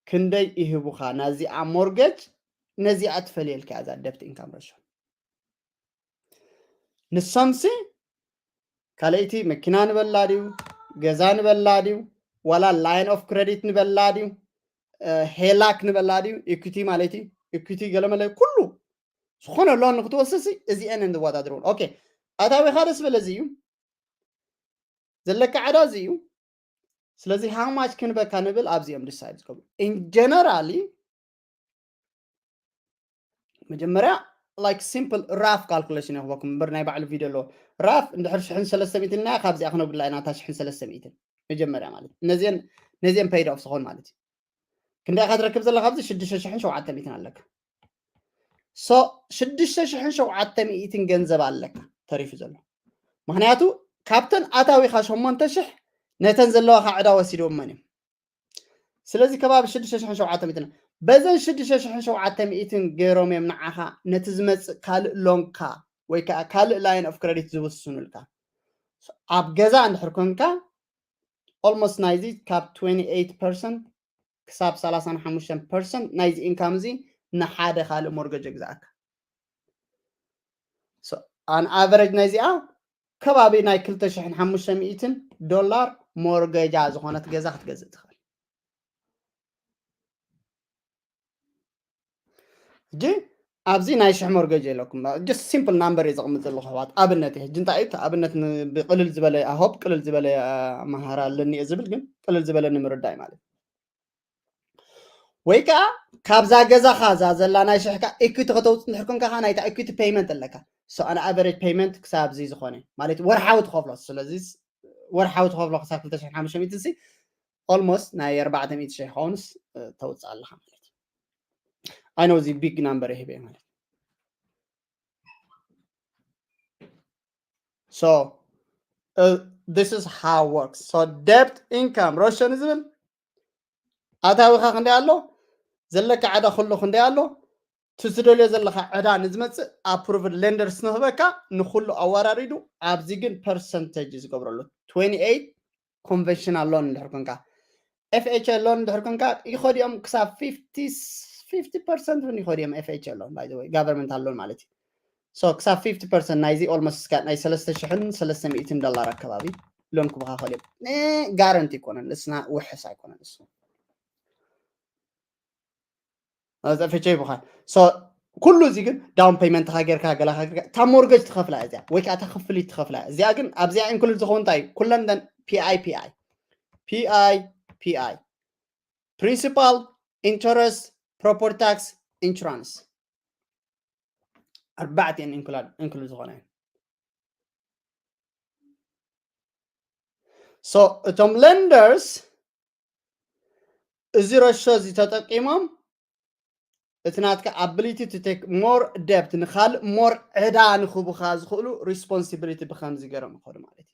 ክንደይ ይህቡኻ ናዚኣ ሞርገጅ ነዚኣ ትፈልየልካ እያ እዛ debt income ratio። ንሶምሲ ካልኣይቲ መኪና ንበላ ድዩ፣ ገዛ ንበላ ድዩ፣ ዋላ line of credit ንበላ ድዩ፣ ሄላክ ንበላ ድዩ፣ equity ማለት እዩ። equity ገለመለ ኩሉ ዝኾነ loan ንክትወስሲ እዚአን እንወዳድሩ። ኦኬ፣ ኣታዊኻ ደስ በለ እዚ እዩ፣ ዘለካ ዕዳ እዚ እዩ። ስለዚ how much ክንበካ ንብል ኣብዚኦም decide ዝገብሩ። In generally መጀመርያ like simple rough calculation ይኽበኩም እምበር ናይ ባዕሉ ቪድዮ ኣለዎ። Rough እንድሕር ሽሕን ሰለስተ ሚእትን ኢልና ካብዚኣ ክነጉድላ ኢና እታ ሽሕን ሰለስተ ሚእትን መጀመርያ ማለት ነዚአን ነዚአን paid off ዝኾን ማለት እዩ። ክንደይ ኢኻ ትረክብ ዘለካ ኣብዚ ሽዱሽተ ሽሕን ሸውዓተ ሚእትን ኣለካ። So ሽዱሽተ ሽሕን ሸውዓተ ሚእትን ገንዘብ ኣለካ ተሪፉ ዘሎ። ምክንያቱ ካብተን ኣታዊኻ ሸሞንተ ሽሕ ነተን ዘለዋካ ዕዳ ወሲድዎም መን እዮም? ስለዚ ከባቢ ሽዱሽተ ሽሕን ሸውዓተ ሚእትን በዘን ሽዱሽተ ሽሕን ሸውዓተ ሚእትን ገይሮም እዮም ንዓኻ ነቲ ዝመፅእ ካልእ ሎንካ ወይ ከዓ ካልእ line of credit ዝውስኑልካ። ኣብ ገዛ እንድሕር ኮንካ almost ናይዚ ካብ twenty eight percent ክሳብ ሰላሳን ሓሙሽተን percent ናይዚ income እዚ ንሓደ ካልእ mortgage ይግዛእካ። So an average ናይዚኣ ከባቢ ናይ ክልተ ሽሕን ሓሙሽተ ሚእትን ዶላር mortgage ዝኾነት ገዛ ክትገዝእ ትኽእል። ሕጂ ኣብዚ ናይ ሽሕ mortgage የለኩም። Just simple number እየ ዘቕምጥ ዘለኹ ኣሕዋት፣ ኣብነት እየ። ሕጂ እንታይ እዩ ኣብነት ን- ብቅልል ዝበለ I hope ቅልል ዝበለ ኣመሃራ ኣለኒ እየ ዝብል፣ ግን ቅልል ዝበለ ንምርዳእ ማለት እዩ። ወይ ከዓ ካብዛ ገዛኻ እዛ ዘላ ናይ ሽሕካ equity ከተውፅእ እንድሕር ኮንካ ከዓ ናይታ equity payment ኣለካ። So an average payment ክሳብ እዚ ዝኾነ ማለት ወርሓዊ ትኸፍሎ። ስለዚ ወርሓዊ ትኸፍሎ ክሳብ ክልተ ሽሕን ሓሙሽተ ሚእትን ሲ almost ናይ ኣርባዕተ ሚእቲ ሽሕ ክኸውንስ ተውፅእ ኣለካ ማለት እዩ። I know እዚ big number ይህበ ማለት እዩ። So uh, this is how it works. So debt income ratio ንዝብል ኣታዊኻ ክንደይ ኣሎ፣ ዘለካ ዕዳ ኩሉ ክንደይ ኣሎ፣ እቲ ትደልዮ ዘለካ ዕዳ ንዝመፅእ approved lenders ንክበካ ንኩሉ ኣወራሪዱ። ኣብዚ ግን percentage ዝገብረሉ twenty eight conventional loan እንድሕር ኮንካ FHA loan እንድሕር ኮንካ ይኸድዮም ክሳብ fifty fifty percent እውን ይኸድዮም FHA loan by the way governmental loan ማለት እዩ። So ክሳብ fifty percent ናይዚ almost እስካብ ናይ ሰለስተ ሽሕን ሰለስተ ሚእትን ዶላር ኣከባቢ loan ክበካ ይኸድዮም። Guarantee ኣይኮነን፣ እስና ውሕስ ኣይኮነን እሱ። ጠፊቼ ይብኻል። So ኩሉ እዚ ግን down payment ኻ ጌርካ ገላኻ ጌርካ እታ mortgage ትኸፍላ እዚኣ ወይ ከዓ እታ ክፍሊት ትኸፍላ እዚኣ። ግን ኣብዚኣ include ዝኸውን እንታይ እዩ? ኩለን ደን PI PI PI PI principal interest property tax insurance ኣርባዕቲኤን include ዝኾነ እዩ። So እቶም lenders እዚ ረሾ እዚ ተጠቂሞም እቲ ናትካ ability to take more debt ንካልእ more ዕዳ ንክቡካ ዝኽእሉ responsibility ብከምዚ ገይሮም ይኸዱ ማለት እዩ።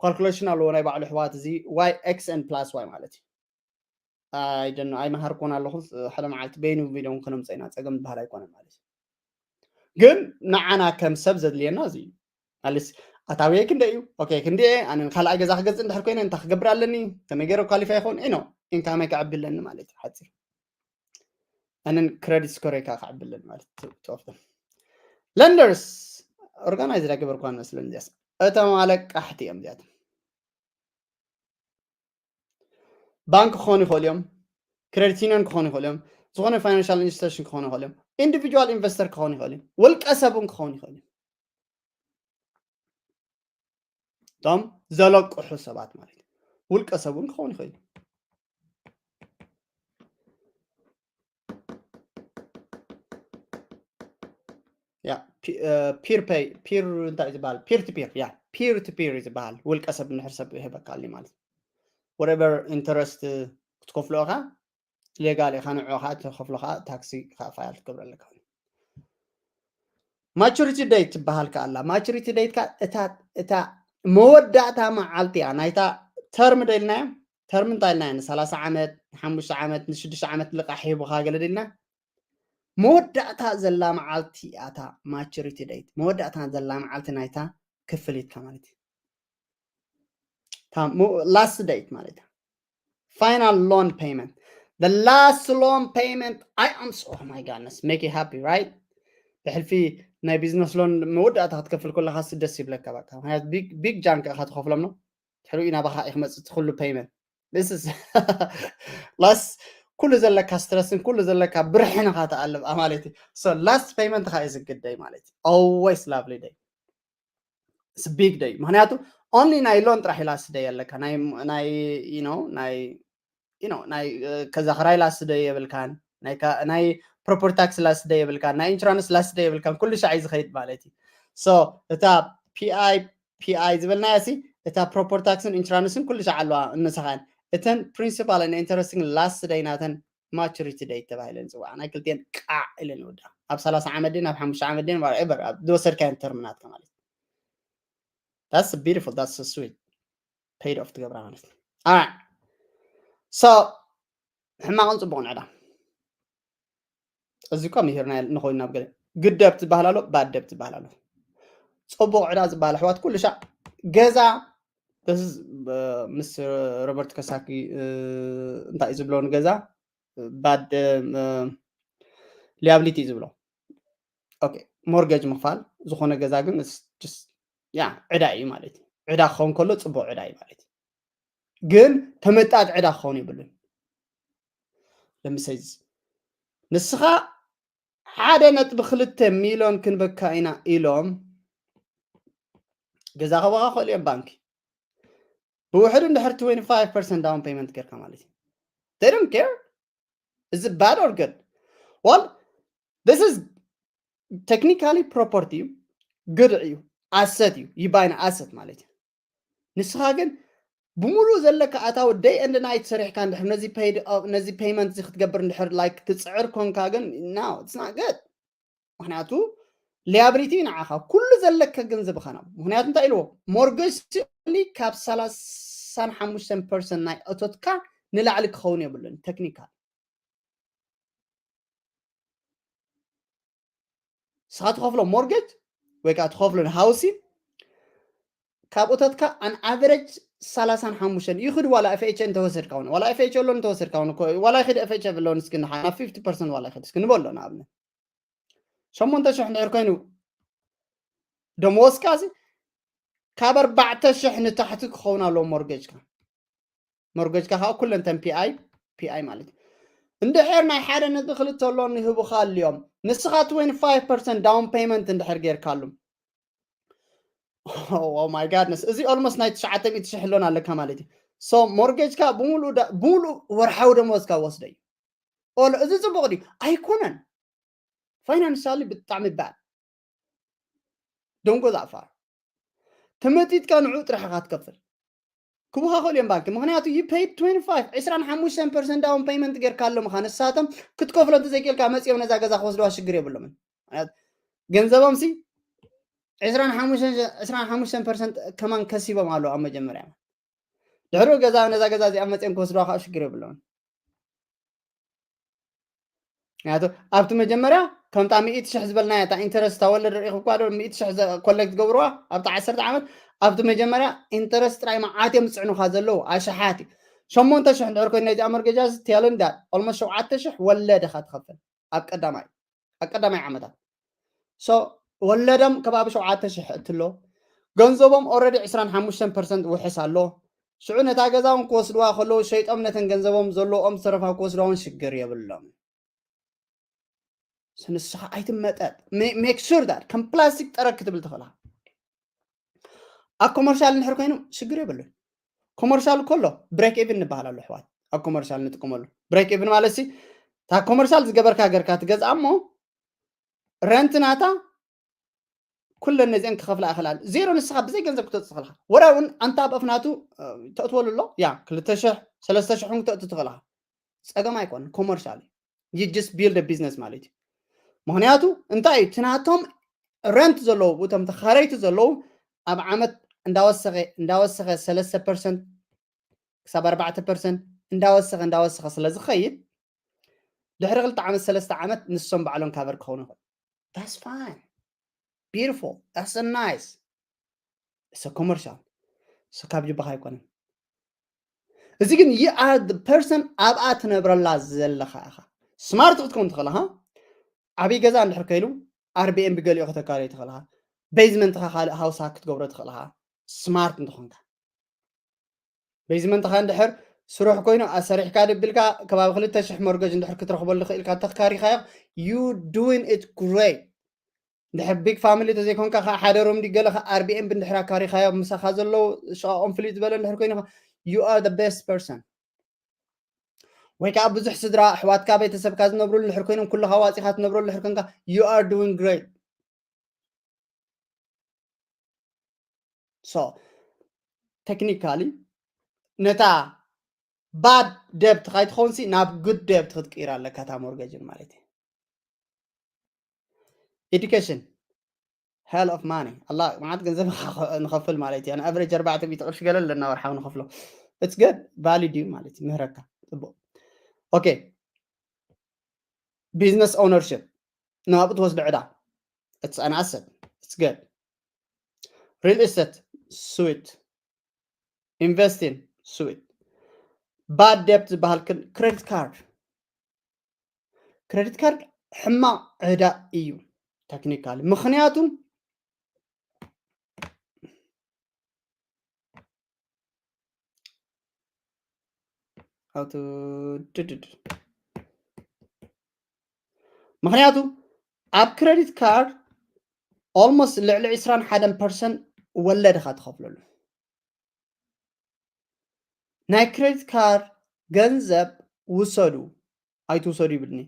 Calculation ኣለዎ ናይ ባዕሉ ኣሕዋት፣ እዚ Y X N plus Y ማለት እዩ። ኣይደኖ ኣይመሃርኩን ኣለኹ። ሓደ መዓልቲ በይኑ ቪድዮ ክነምፀ ኢና፣ ፀገም ዝበሃል ኣይኮነን ማለት እዩ። ግን ንዓና ከም ሰብ ዘድልየና እዚ እዩ። ኣታዊየ ክንደይ እዩ? ኦኬ ክንደይ እየ ኣነ ካልኣይ ገዛ ክገዝእ እንድሕር ኮይነ እንታይ ክገብር ኣለኒ? ከመይ ገይረ qualify ይኸውን? ኢኖ income ይ ክዕቢ ኣለኒ ማለት እዩ። ሓፂር ኣንን credit score ይ ከዓ ክዕቢ ኣለኒ ማለት እዩ። Lenders organized ኣይገበርኳን መስለኒ እዚኣስ። እቶም ኣለቃሕቲ እዮም እዚኣቶም። ባንክ ክኾኑ ይኽእሉ እዮም፣ credit union ክኾኑ ይኽእሉ እዮም፣ ዝኾነ financial institution ክኾኑ ይኽእሉ እዮም፣ individual investor ክኾኑ ይኽእሉ እዮም፣ ውልቀ ሰብ እውን ክኾኑ ይኽእሉ እዮም። እቶም ዘለቅሑ ሰባት ማለት እዩ። ውልቀ ሰብ እውን ክኸውን ይኽእል እዩ። ያ peer pay peer እንታይ ዝበሃል peer to peer ያ peer to peer ዝበሃል ውልቀ ሰብ እንድሕር ሰብ ይህበካ ኣሎ ማለት እዩ። Whatever interest ክትከፍሎ ኢኻ legal ኢኻ ንዕኡ ከዓ ትኸፍሎ ከዓ ታክሲ ከዓ file ክትገብር ኣለካ። Maturity date ትበሃል ከዓ ኣላ። Maturity date ከዓ እታ እታ መወዳእታ መዓልቲ እያ ናይታ term ዶ ኢልናዮ። Term እንታይ ኢልናዮ? ንሰላሳ ዓመት ንሓሙሽተ ዓመት ንሽዱሽተ ዓመት ልቓሕ ሂቡኻ ገለ ዶ ኢልና? መወዳእታ ዘላ መዓልቲ እያ እታ maturity date። መወዳእታ ዘላ መዓልቲ ናይታ ክፍሊትካ ማለት እዩ። Last date ማለት እዩ። Final loan payment The last loan payment I am so, oh my goodness, make you happy, right? ብሕልፊ ናይ ቢዝነስ ሎን መወዳእታ ክትከፍል ከለካ ደስ ይብለካ። በቃ ምክንያቱ ቢግ ጃንክ ኢካ ትከፍሎም ነው። ትሕሪኡ ናባካ እዩ ክመፅእ እቲ ኩሉ ፔይመንት። This is last ኩሉ ዘለካ ስትረስን ኩሉ ዘለካ ብርሕንካ ትኣልብ ማለት እዩ። So last payment ካ is a good day ማለት እዩ። Always lovely day. It's a big day ምክንያቱ only ናይ ሎን ጥራሕ ኢላ ስደ የለካ ናይ ናይ you know ናይ you know ናይ ከዛ ክራይ ላስደ የብልካን ናይ property tax ላስደ የብልካን ናይ insurance ላስደ የብልካን ኩሉ ሻዕ ዝኸይድ ማለት እዩ። So እታ PI PI ዝበልናያ ሲ እታ property tax ን insurance ን ኩሉ ሻዕ ኣለዋ። እነሳኻን እተን principal and interest ን last day ናተን maturity date ተባሂለን ዝፅዋዓ ናይ ክልቲኤን ቃዕ ኢለን ይወዳ ኣብ ሰላሳ ዓመት ድን ኣብ ሓሙሽተ ዓመት ድን whatever ዝወሰድካየን ተርም ናትካ ማለት እዩ። That's beautiful, that's so sweet. Paid off ትገብራ ማለት እዩ። Alright, so ሕማቕን ፅቡቕን ዕዳ እዚ እኳ ምሂርና ንኮይኑ ናብ ገለ good debt ዝበሃል ኣሎ bad debt ዝበሃል ኣሎ። ፅቡቕ ዕዳ ዝበሃል ኣሕዋት ኩሉ ሻዕ ገዛ ምስ ሮበርት ከሳኪ እንታይ እዩ ዝብሎ ንገዛ bad liability ዝብሎ okay mortgage ምኽፋል ዝኾነ ገዛ ግን ያ ዕዳ እዩ ማለት እዩ። ዕዳ ክኸውን ከሎ ፅቡቕ ዕዳ እዩ ማለት እዩ። ግን ተመጣጥ ዕዳ ክኸውን የብሉን። ለምሳሌ ንስኻ ሓደ ነጥቢ ክልተ ሚሊዮን ክንበካ ኢና ኢሎም ገዛ ክበኻ ክኽእሉ እዮም ባንኪ ብውሕዱ እንድሕር twenty five percent down payment ጌርካ ማለት እዩ። They don't care. Is it bad or good? Well, this is technically property እዩ፣ ግድዕ እዩ፣ asset እዩ፣ you buy an asset ማለት እዩ። ንስኻ ግን ብምሉእ ዘለካ ኣታዊ day and night ሰሪሕካ እንድሕር ነዚ paid ነዚ payment እዚ ክትገብር እንድሕር like ትፅዕር ኮንካ ግን no, it's not good። ምክንያቱ liability ንዓኻ ኩሉ ዘለካ ገንዘብኻ ነው። ምክንያቱ እንታይ ኢልዎ mortgage ካብ ሰላሳን ሓሙሽተን percent ናይ እቶትካ ንላዕሊ ክኸውን የብሉን technical ንስኻ ትኸፍሎ mortgage ወይ ከዓ ትኸፍሎ housing ካብ እቶትካ an average ሰላሳን ሓሙሽተን ይኽድ ዋላ FHA እንተወሰድካ እውን ዋላ FHA loan እንተወሰድካ እውን ዋላ ይኽድ FHA loan እስኪ ንሓ ናብ fifty percent ዋላ ይኽድ እስኪ ንበሎ ንኣብነት ሸሞንተ ሽሕ እንድሕር ኮይኑ ደመወዝካ እዚ ካብ ኣርባዕተ ሽሕ ንታሕቲ ክኸውን ኣለዎ mortgage ካ mortgage ካ ከዓ ኩለን ተን PI PI ማለት እዩ። እንድሕር ናይ ሓደ ነጥቢ ክልተ loan ይህቡኻ ኣልዮም ንስኻ twenty five percent down payment እንድሕር ጌርካሉ oh my goodness እዚ almost ናይ ትሽዓተ ሚእቲ ሽሕ loan ኣለካ ማለት እዩ። So mortgage ካ ብምሉእ ወርሓዊ ደመወዝካ ወስደ እዩ። ኦሎ እዚ ፅቡቕ ድዩ ኣይኮነን። Financially ብጣዕሚ bad። Don't go that far። ተመጢጥካ ንዑ ጥራሕ ኢኻ ትከፍል። ክቡኻ ክእሉ እዮም ባንኪ ምክንያቱ you paid twenty five ዕስራን ሓሙሽተን percent down payment ጌርካ ኣለምኻ ንሳቶም ክትከፍሎ እንተዘይክእልካ መፂኦም ነዛ ገዛ ክወስድዋ ሽግር የብሎምን። ገንዘቦም ሲ ዕስራን ሓሙሽተን ዕስራን ሓሙሽተን percent ከማን ከሲቦም ኣለዉ ኣብ መጀመርያ ድሕሪኡ ገዛ ነዛ ገዛ እዚኣ መፅኦም ክወስድዋ ከዓ ሽግር የብሎምን። ምክንያቱ ኣብቲ መጀመርያ ከምታ ሚእቲ ሽሕ ዝበልናያ እታ interest እታ ወለድ ርኢኹ እኳ ዶ ሚእቲ ሽሕ ኮሌክት ገብርዋ ኣብቲ ዓሰርተ ዓመት ኣብቲ መጀመርያ interest ጥራይ መዓት እዮም ዝፅዕኑኻ ዘለዉ ኣሽሓት እዩ። ሸሞንተ ሽሕ እንድሕር ኮይኑ ናይዚኣ መርገጃ እዚ ቴልን ዳት almost ሸውዓተ ሽሕ ወለድ ኢኻ ትኸፍል ኣብ ቀዳማይ ኣብ ቀዳማይ ዓመታት so ወለዶም ከባቢ ሸውዓተ ሽሕ እትሎ ገንዘቦም already ዕስራን ሓሙሽተን percent ውሕስ ኣሎ። ሽዑ ነታ ገዛ እውን ክወስድዋ ከለዉ ሸይጦም ነተን ገንዘቦም ዘለዎም ዝተረፋ ክወስድዋ እውን ሽግር የብሎም። ንስኻ ኣይትመጠጥ make sure that ከም ፕላስቲክ ጠረግ ክትብል ትኽእላ ኣብ ኮመርሻል እንድሕር ኮይኑ ሽግር የብሉን። ኮመርሻል ከሎ break even ንበሃል ኣሎ ኣሕዋት ኣብ ኮመርሻል ንጥቀመሉ break even ማለት ሲ እታ ኮመርሻል ዝገበርካ ገርካ ትገዝኣ እሞ rent ናታ ኩለን ነዚአን ክኸፍላ ይኽእላ zero ንስኻ ብዘይ ገንዘብ ክተውፅእ ትኽእልካ ወላ እውን ኣንታ ኣብ ኣፍናቱ ተእትወሉ ኣሎ ያ ክልተ ሽሕ ሰለስተ ሽሕ እውን ክተእቱ ትኽእልካ ፀገም ኣይኮነን ኮመርሻል እዩ you just build a business ማለት እዩ። ምክንያቱ እንታይ እዩ እቲ ናቶም rent ዘለዉ እቶም ተኻረይቲ ዘለዉ ኣብ ዓመት እንዳወሰኸ እንዳወሰኸ ሰለስተ percent ክሳብ ኣርባዕተ percent እንዳወሰኸ እንዳወሰኸ ስለ ዝኸይድ ድሕሪ ክልተ ዓመት ሰለስተ ዓመት ንሶም ባዕሎም cover ክኾኑ ይኽእሉ። That's fine, beautiful, that's a nice, it's a commercial, so ካብ ጅባኻ ኣይኮነን። እዚ ግን you are the person ኣብኣ ትነብረላ ዘለኻ ኢኻ። ስማርት ክትከውን ትኽእል ኢኻ። ዓብይ ገዛ እንድሕር ከይሉ ኣርቢኤንቢ ገሊኡ ከተካርዮ ትኽእል ኢኻ። ቤዝመንትኻ ካልእ ሃውስ ሃክ ክትገብሮ ትኽእል ኢኻ። ስማርት እንተኾንካ ቤዝመንትኻ እንድሕር ስሩሕ ኮይኑ ኣሰሪሕካ ድብልካ ከባቢ ክልተ ሽሕ ሞርገጅ እንድሕር ክትረኽበሉ ክኢልካ እንተካሪኻዮ you doing it great። እንድሕር ቢግ ፋሚሊ ተዘይኮንካ ከዓ ሓደ ሩም ድገለ ከዓ ኣርቢኤንቢ እንድሕር ኣካሪኻዮ ምሳኻ ዘለዉ ሽቓቖም ፍልይ ዝበለ እንድሕር ኮይኑ you are the best person። ወይ ከዓ ብዙሕ ስድራ ኣሕዋትካ ቤተሰብካ ዝነብሩሉ እንድሕር ኮይኖም ኩልኻ ዋፂኻ ትነብረሉ እንድሕር ኮንካ you are doing great። So technically ነታ ባድ ደብት ካይትኸውን ሲ ናብ ጉድ ደብት ክትቅይር ኣለካ እታ ሞርገጅን ማለት እዩ። Education hell of money ኣላ መዓት ገንዘብ ንኸፍል ማለት እዩ። ኣቨሬጅ ኣርባዕተ ሚእቲ ቅርሺ ገለ ኣለና ወርሓዊ ንኸፍሎ። It's good valid እዩ ማለት እዩ ምህረካ ጽቡቕ። Okay business ownership ናብኡ ትወስዶ ዕዳ it's an asset it's good real estate sweet investing sweet bad debt ዝበሃል credit card credit card ሕማቕ ዕዳ እዩ technically ምኽንያቱ how to ምኽንያቱ ኣብ credit card almost ልዕሊ ዕስራን ሓደን ፐርሰንት ወለድ ኢኻ ትኸፍለሉ። ናይ credit card ገንዘብ ውሰዱ ኣይትውሰዱ ይብልኒ።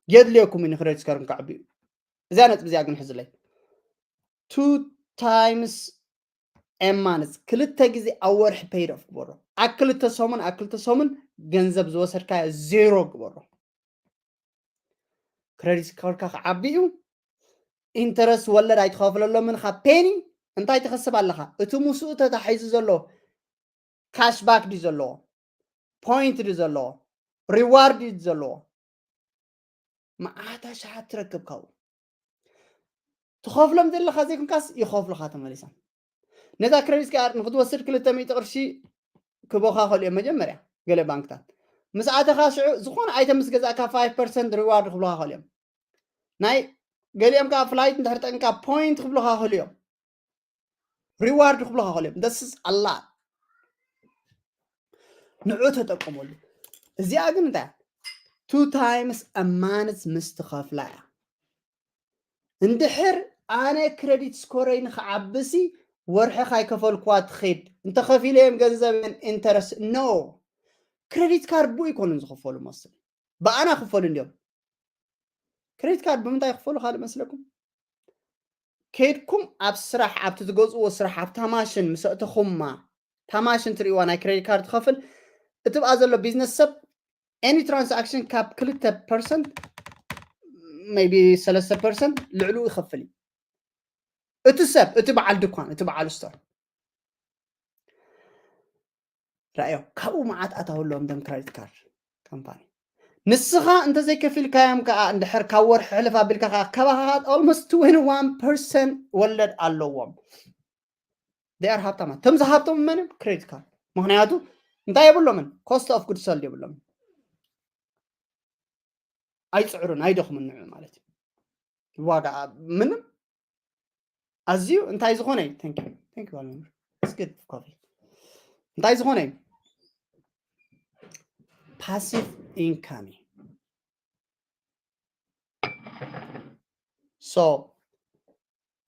የድልየኩም እዩ ን credit card ክዓቢ እዩ። እዚኣ ነጥቢ እዚኣ ግን ሕዝለይ። Two times a month ክልተ ግዜ ኣብ ወርሒ paid off ግበሮ። ኣብ ክልተ ሰሙን ኣብ ክልተ ሰሙን ገንዘብ ዝወሰድካዮ ዜሮ ግበሮ። credit card ካ ክዓቢ እዩ። ኢንተረስት ወለድ ኣይትኸፍለሎምን ካብ ፔኒ። እንታይ ትኸስብ ኣለኻ? እቲ ምስኡ ተታሒዙ ዘሎ ካሽባክ ድዩ ዘለዎ? ፖይንት ድዩ ዘለዎ? ሪዋርድ ድዩ ዘለዎ? መዓት ኣሽሓት ትረክብ ካብኡ። ትኸፍሎም ዘለኻ ዘይኮንካስ ይኸፍሉኻ ተመሊሶም። ነዛ credit card ንክትወስድ ክልተ ሚእቲ ቅርሺ ክቦኻ ከልዮ መጀመርያ ገለ ባንክታት ምስ ኣተኻ ሽዑ ዝኾነ ኣይተም ምስ ገዛእካ five percent reward ክብሉኻ ከልዮም ናይ ገሊኦም ከዓ ፍላይት እንድሕር ጠንካ ፖይንት ክብሉኻ ከልዮም reward ክብሉኻ ከልዮም this is a lot ንዑ ተጠቀመሉ። እዚኣ ግን እንታይ two times a month ምስ ትኸፍላ እያ። እንድሕር ኣነ credit score ይ ንክዓብሲ ወርሒ ካይከፈልኩዋ ትኸድ እንተኸፊለዮም ገንዘብ ኢንተረስት no credit card ብኡ ይኮኑን ዝኸፈሉ መስል ብኣና ክፈሉ እንዲዮም። credit card ብምንታይ ክፈሉ ካልእ መስለኩም? ከይድኩም ኣብ ስራሕ ኣብቲ ትገዝእዎ ስራሕ ኣብታ ማሽን ምስ ኣእተኹማ እታ ማሽን ትርእይዋ ናይ credit card ትኸፍል እቲ ብኣ ዘሎ ቢዝነስ ሰብ any transaction ካብ ክልተ ፐርሰንት maybe ሰለስተ ፐርሰንት ልዕሉ ይኸፍል እዩ። እቲ ሰብ እቲ በዓል ድኳን እቲ በዓል ስቶር ራእዮ ካብኡ መዓት ኣታዊ ኣለዎም ደም credit card ካምፓኒ ንስኻ እንተዘይከፊልካዮም ከዓ እንድሕር ካብ ወርሒ ሕልፍ ኣቢልካ ከዓ ካባኻ almost twenty one percent ወለድ ኣለዎም። They are ሃብታማት። እቶም ዝሃብቶም መን እዮም? Credit card። ምክንያቱ እንታይ የብሎምን? Cost of goods sold የብሎምን። ኣይፅዕሩን ኣይደኽሙን ንዑ ማለት እዩ። ዋጋ ምንም ኣዝዩ እንታይ ዝኾነ እዩ? Thank you. Thank you ኣልመምር። It's good coffee። እንታይ ዝኾነ እዩ? Passive income እዩ። So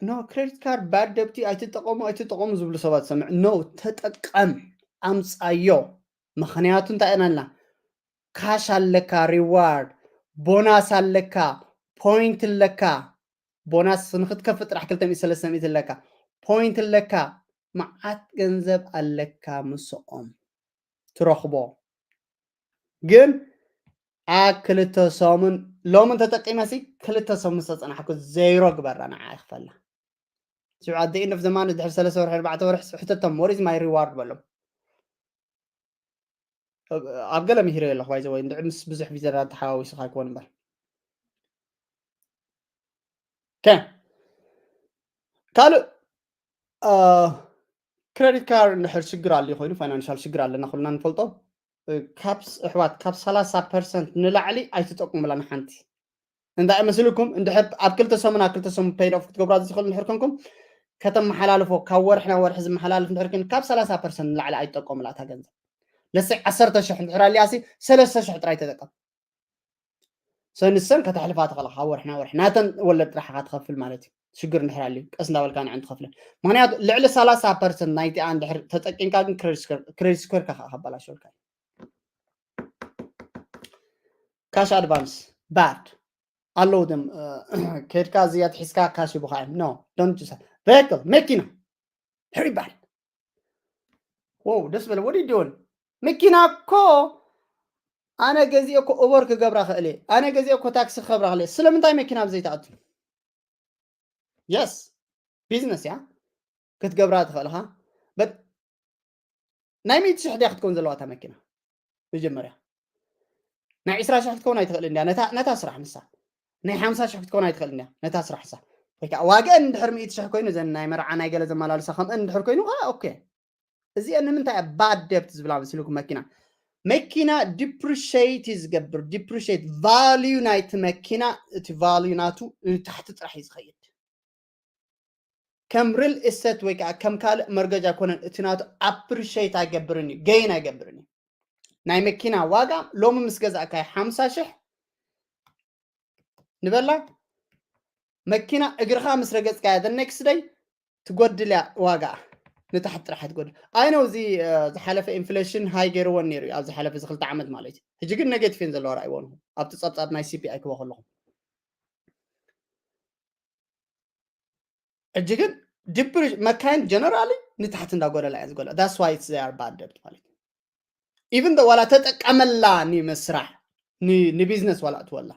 no credit card bad debt ኣይትጠቀሙ ኣይትጠቀሙ ዝብሉ ሰባት ሰምዕ no ተጠቀም ኣምፃዮ። ምክንያቱ እንታይ ኢና ኢልና ካሽ ኣለካ፣ ሪዋርድ ቦናስ ኣለካ፣ ፖይንት ኣለካ። ቦናስ ንክትከፍል ጥራሕ ክልተ ሚእቲ ሰለስተ ሚእቲ ኣለካ፣ ፖይንት ኣለካ፣ መዓት ገንዘብ ኣለካ ምስኦም ትረኽቦ። ግን ኣብ ክልተ ሰሙን ሎምን ተጠቂመሲ ክልተ ሰሙን ዝተፀናሕኩ ዜሮ ግበራ ንዓ ይክፈላ። ሽዑ at the end of the month ድሕሪ ሰለስተ ወርሒ ኣርባዕተ ወርሒ ሕተቶም what is my reward በሎም። ኣብ ገለ ምሂረ ኣለኹ ባይዘ ወይ እንድዒ ምስ ብዙሕ ቪዘራ ተሓዋዊስኻ ኣይኮን እምበር ከ ካልእ ክሬዲት ካርድ እንድሕር ሽግር ኣልዩ ኮይኑ ፋይናንሻል ሽግር ኣለና ኩልና ንፈልጦ። ካብ ኣሕዋት ካብ ሰላሳ ፐርሰንት ንላዕሊ ኣይትጠቅሙላ ንሓንቲ። እንታይ መስልኩም? እንድሕር ኣብ ክልተ ሰሙን ኣብ ክልተ ሰሙን paid off ክትገብራ ዝኽእል እንድሕር ኮንኩም ከተመሓላልፎ፣ ካብ ወርሒ ናብ ወርሒ ዝመሓላልፍ እንድሕር ኮይኑ ካብ ሰላሳ ፐርሰንት ንላዕሊ ኣይትጠቀሙላ እታ ገንዘብ። ለሰይ ዓሰርተ ሽሕ እንድሕር ኣልያሲ ሰለስተ ሽሕ ጥራይ ተጠቀም። ሰንሰን ከተሕልፋ ትኽእል ካብ ወርሒ ናብ ወርሒ ናተን ወለድ ጥራሕ ኢኻ ትኸፍል ማለት እዩ። ሽግር እንድሕር ኣልዩ ቀስ እንዳበልካ ንዕን ትኸፍለን። ምክንያቱ ልዕሊ ሰላሳ ፐርሰንት ናይቲኣ እንድሕር ተጠቂምካ ግን ክሬዲት ስኮርካ ከዓ ከበላሸወልካ እዩ። ካሽ ኣድቫንስ ባድ ኣለዉ ድም ከድካ እዚኣ ትሒዝካ ካሽ ይቡካ እዮም። No, don't do that. Vehicle መኪና፣ very bad. Wow, ደስ በለ። What are you doing? መኪና እኮ ኣነ ገዚኦ እኮ ኡበር ክገብራ ክእል እየ። ኣነ ገዚኦ እኮ ታክሲ ክገብራ ክእል እየ። ስለምንታይ መኪና ኣብ ዘይትኣቱ? የስ፣ ቢዝነስ እያ ክትገብራ ትኽእል ኢኻ። But ናይ ሚእቲ ሽሕ ድያ ክትከውን ዘለዋ እታ መኪና? መጀመርያ ናይ ዕስራ ሽሕ ክትከውን ኣይትኽእል እንድያ ነታ፣ ነታ ስራሕ ንሳ። ናይ ሓምሳ ሽሕ ክትከውን ኣይትኽእል እንድያ ነታ ስራሕ ንሳ። ወይ ከዓ ዋግአን እንድሕር ሚእቲ ሽሕ ኮይኑ፣ እዘን ናይ መርዓ ናይ ገለ ዘመላልሳ ከምአን እንድሕር ኮይኑ ከዓ ኦኬ። እዚአን ንምንታይ እያ ባድ ደብት ዝብላ መሲልኩም? መኪና፣ መኪና ዲፕሪሼት እዩ ዝገብር። ዲፕሪሼት ቫልዩ ናይቲ መኪና፣ እቲ ቫልዩ ናቱ ንታሕቲ ጥራሕ እዩ ዝኸይድ። ከም ሪል ኤስቴት ወይ ከዓ ከም ካልእ መርገጅ ኣይኮነን። እቲ ናቱ ኣፕሪሼት ኣይገብርን እዩ፣ ገይን ኣይገብርን እዩ። ናይ መኪና ዋጋ ሎሚ ምስ ገዛእካዮ ሓምሳ ሽሕ ንበላ፣ መኪና እግርኻ ምስ ረገጽካያ the next day ትጎድል እያ ዋጋ፣ ንታሕቲ ጥራሕ ትጎድል። ኣይ ነው እዚ ዝሓለፈ ኢንፍሌሽን ሃይ ገይርወን ነይሩ እዩ፣ ኣብ ዝሓለፈ እዚ ክልተ ዓመት ማለት እዩ። ሕጂ ግን ኔጌቲቭ እየን ዘለዋ፣ ርኣይዎ ንኹም ኣብቲ ጸብጻብ ናይ ሲፒኣይ ክቦ ከለኹም። ሕጂ ግን ዲፕሪ መካይን ጀነራሊ ንታሕቲ እንዳጎደላ እያ ዝጎላ። That's why it's they are bad debt ማለት እዩ። ኢቨን ዶ ዋላ ተጠቀመላ ንመስራሕ ንቢዝነስ ዋላ እትወላ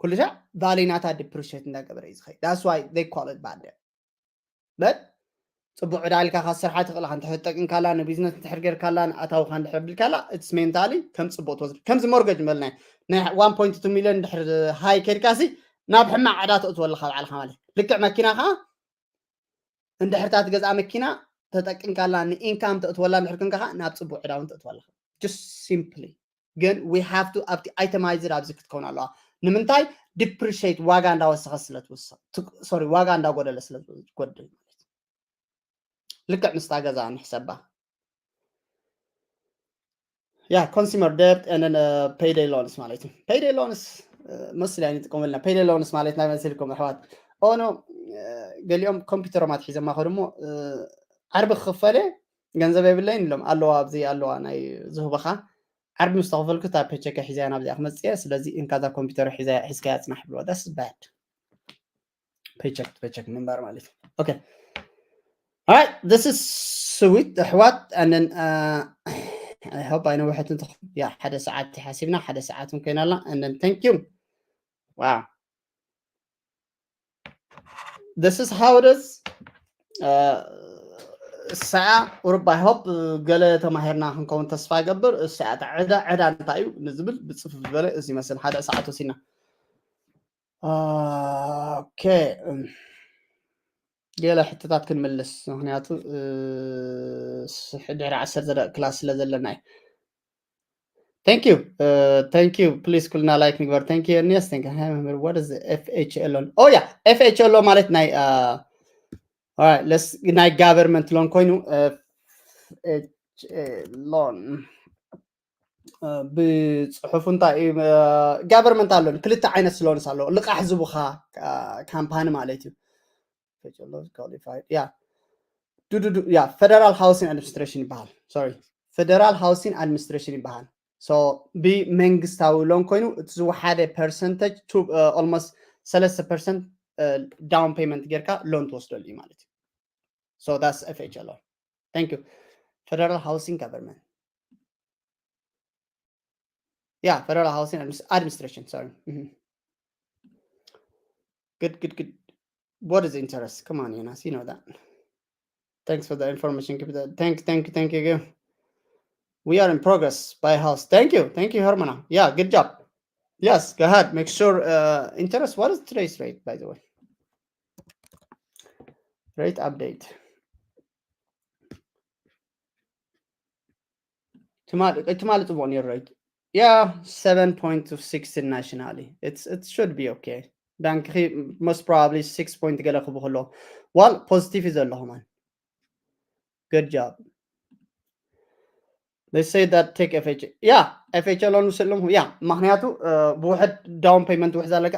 ኩሉ ሻዕ ቫሊ ናታ ዲፕሪሽት እንዳገበረ እዩ ዝኸይድ። That's why they call it bad debt። But ጽቡቅ ዕዳ ኢልካ ካሰርሓ ትኽእልካ እንድሕር ትጠቅምካላ ንቢዝነስ እንድሕር ጌርካላ ንኣታውካ እንድሕር ኣቢልካላ it's mentally ከም ጽቡቅ ትወስድ። ከምዚ ሞርገጅ መበልና ናይ one point two ሚሊዮን እንድሕር ሃይ ከድካሲ ናብ ሕማቅ ዕዳ ተእትወልካ ባዕልካ ማለት ልክዕ መኪና ከዓ እንድሕር እታ ትገዝኣ መኪና ተጠቅምካላ ንኢንካም ተእትወላ እንድሕር ክንካ ከዓ ናብ ጽቡቅ ዕዳ እውን ተእትወላ። Just simply ግን we have to ኣብቲ ኣይተማይዝድ ኣብዚ ክትከውን ኣለዋ። ንምንታይ? ዲፕሪሽት ዋጋ እንዳወሰኸ ስለ ትውስኽ፣ ሶሪ ዋጋ እንዳጎደለ ስለ ትጎድል ማለት ልክዕ ምስታ ገዛ ንሕሰባ። ያ ኮንሱመር ደብት and then payday loans ማለት እዩ። Payday loans መስል ያ ንጥቀመልና። Payday loans ማለት ናይ መሲልኩም ኣሕዋት ኦኖ ገሊኦም ኮምፒውተሮም ኣትሒዘማ ከድሞ ዓርቢ ክኽፈለ ገንዘብ የብለይን ኢሎም ኣለዋ ኣብዚ ኣለዋ ናይ ዝህበኻ ዓርቢ ምስ ተኸፈልኩ እታ ፔቸከ ሒዘያ ናብዚኣ ክመፅእ እየ። ስለዚ እንካ እዛ ኮምፒውተር ሒዘያ ሒዝካያ ፅናሕ ብሎ። That's bad. ፔቸክ ፔቸክ ምንባር ማለት እዩ። Okay. Alright, this is ስዊት ኣሕዋት and then I hope ኣይነውሐትን ትኽ ያ ሓደ ሰዓት ሓሲብና ሓደ ሰዓት እውን ኮይና ኣላ and then thank you. Wow. This is how it is. እሳኣ ቁሩብ I hope ገለ ተማሂርና ክንከውን ተስፋ ይገብር። እሳኣ ዕዳ ዕዳ እንታይ እዩ ንዝብል ብፅፍፍ ዝበለ እዚ ይመስል ሓደ ሰዓት ወሲድና። ኦኬ ገለ ሕቶታት ክንምልስ ምክንያቱ ድሕሪ ዓሰርተ ደቂ ክላስ ስለ ዘለና እዩ። Thank you. Uh, thank you. Please ኩልና ላይክ ንግበር። Thank you. Yes, thank you. Hi, remember what is the F H L loan? Oh yeah, F H L loan ማለት ናይ uh, all right, let's ናይ government loan ኮይኑ F H L loan ብፅሑፉ እንታይ እዩ? Government ኣሎ ክልተ ዓይነት loans ኣሎ። ልቃሕ ዝቡኻ ካምፓኒ ማለት እዩ። Qualified. Yeah. ዱዱዱ ያ ፌደራል ሃውሲንግ ኣድሚኒስትሬሽን ይበሃል። ሶሪ ፌደራል ሃውሲንግ ኣድሚኒስትሬሽን ይበሃል። So ብመንግስታዊ ሎን ኮይኑ እቲ ዝወሓደ ፐርሰንተጅ ኦልሞስት ሰለስተ ፐርሰንት ዳውን ፔመንት ጌርካ ሎን ትወስደሉ እዩ ማለት እዩ። So that's F H L loan. Thank you. Federal Housing Government. Yeah, Federal Housing Admis- Administration. Sorry. Mhm. Good, good, good. What is interest? Come on, Jonas, you know that. Thanks for the information. Keep it up. Thank, thank you, thank you. We are in progress. Buy a house. Thank you, thank you, Hermana. Yeah, good job. Yes, go ahead. Make sure uh, interest. What is today's rate, by the way? Rate update. ትማሊ ጽቡቕ ነይሩ። ያ seven point six nationally, it should be okay. ባንክኺ most probably six point ገለ ክቡ ከሎ ዋል positive እዩ ዘሎ። ከማን good job. They say that take F H A. Yeah, F H A loan ውስሎም። Yeah, ምክንያቱ ብውሕድ down payment ውሕዝ ኣለካ።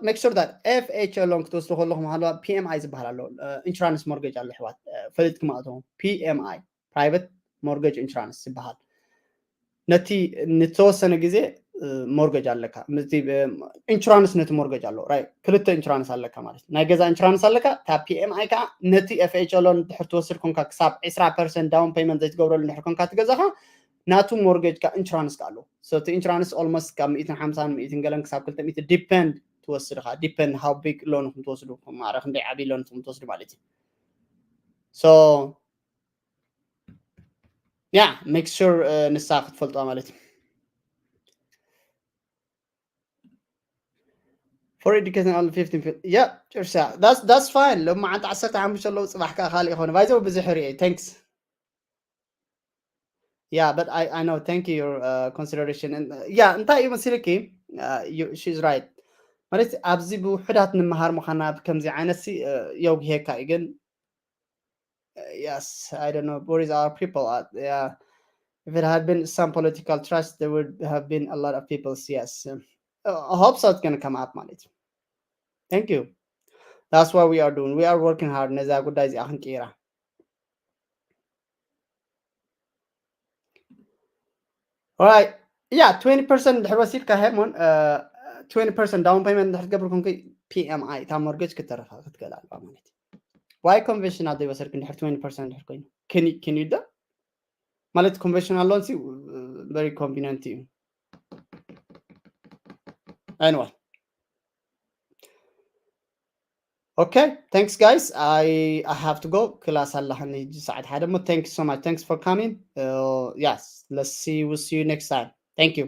Make sure that F H A loan ክትወስዱ ከለኹም ሃለዋ P M I ዝበሃል ኣሎ፣ insurance mortgage ኣሎ። ኣሕዋት፣ ፈሊጥኩም ኣእትዎም። P M I, private mortgage insurance ይበሃል። ነቲ ንተወሰነ ግዜ mortgage ኣለካ፣ insurance ነቲ mortgage ኣሎ። ክልተ insurance ኣለካ ማለት እዩ። ናይ ገዛ insurance ኣለካ፣ እታ P M I ከዓ ነቲ F H A loan ድሕር ትወስድ ኮንካ፣ ክሳብ ዕስራ percent down payment ዘይትገብረሉ ድሕር ኮንካ፣ እቲ ገዛኻ ናቱ mortgage ካ insurance ካ ኣለዎ። So እቲ insurance almost ካብ ሚእትን ሓምሳን ሚእትን ገለን ክሳብ ክልተ ሚእቲ depend ትወስድ ኻ፣ depend how big loan ኹም ትወስዱ፣ ማዕረ ክንደይ ዓብዪ loan ኹም ትወስዱ ማለት እዩ። So yeah, make sure ንሳ ክትፈልጦ ማለት እዩ። For education all fifteen people. Yeah, ጨርሳ። That's that's fine. ሎም መዓልቲ ዓሰርተ ሓሙሽተ ኣለዉ፣ ጽባሕ ከኣ ካልእ ይኾን። ባይዘው ብዙሕ ርኤ። Thanks. Yeah, but I I know. Thank you your uh, consideration. And uh, yeah, እንታይ እዩ መሲልኪ? Uh, you, she's right. ማለት ኣብዚ ብውሑዳት ንምሃር ምዃና ከምዚ ዓይነት ሲ የውግሄካ እዩ። ግን uh, yes, I don't know. Where is our people at? Yeah. If it had been some political trust, there would have been a lot of people. Yes. Um, uh, I hope so. It's gonna come up ማለት እዩ። Thank you. That's what we are doing. We are working hard. ነዛ ጉዳይ እዚኣ ክንቅይራ። Alright. Yeah, twenty percent ድሕር ወሲድካ ሄርሞን፣ uh, twenty percent down payment ድሕር ትገብር ኮንኩ P M I እታ mortgage ክትተረፋ ክትገላ ኣለዋ ማለት እዩ። Why conventional ዘይወሰድክ ድሕር twenty percent ድሕር ኮይኑ? Can you, can you do? ማለት conventional loan ሲ very convenient እዩ። Anyway. Okay, thanks guys. I I have to go. ክላስ ኣለሃኒ ሕጂ ሰዓት ሓደ እሞ። Thank you so much. Thanks for coming. Uh, yes, let's see. We'll see you next time. Thank you.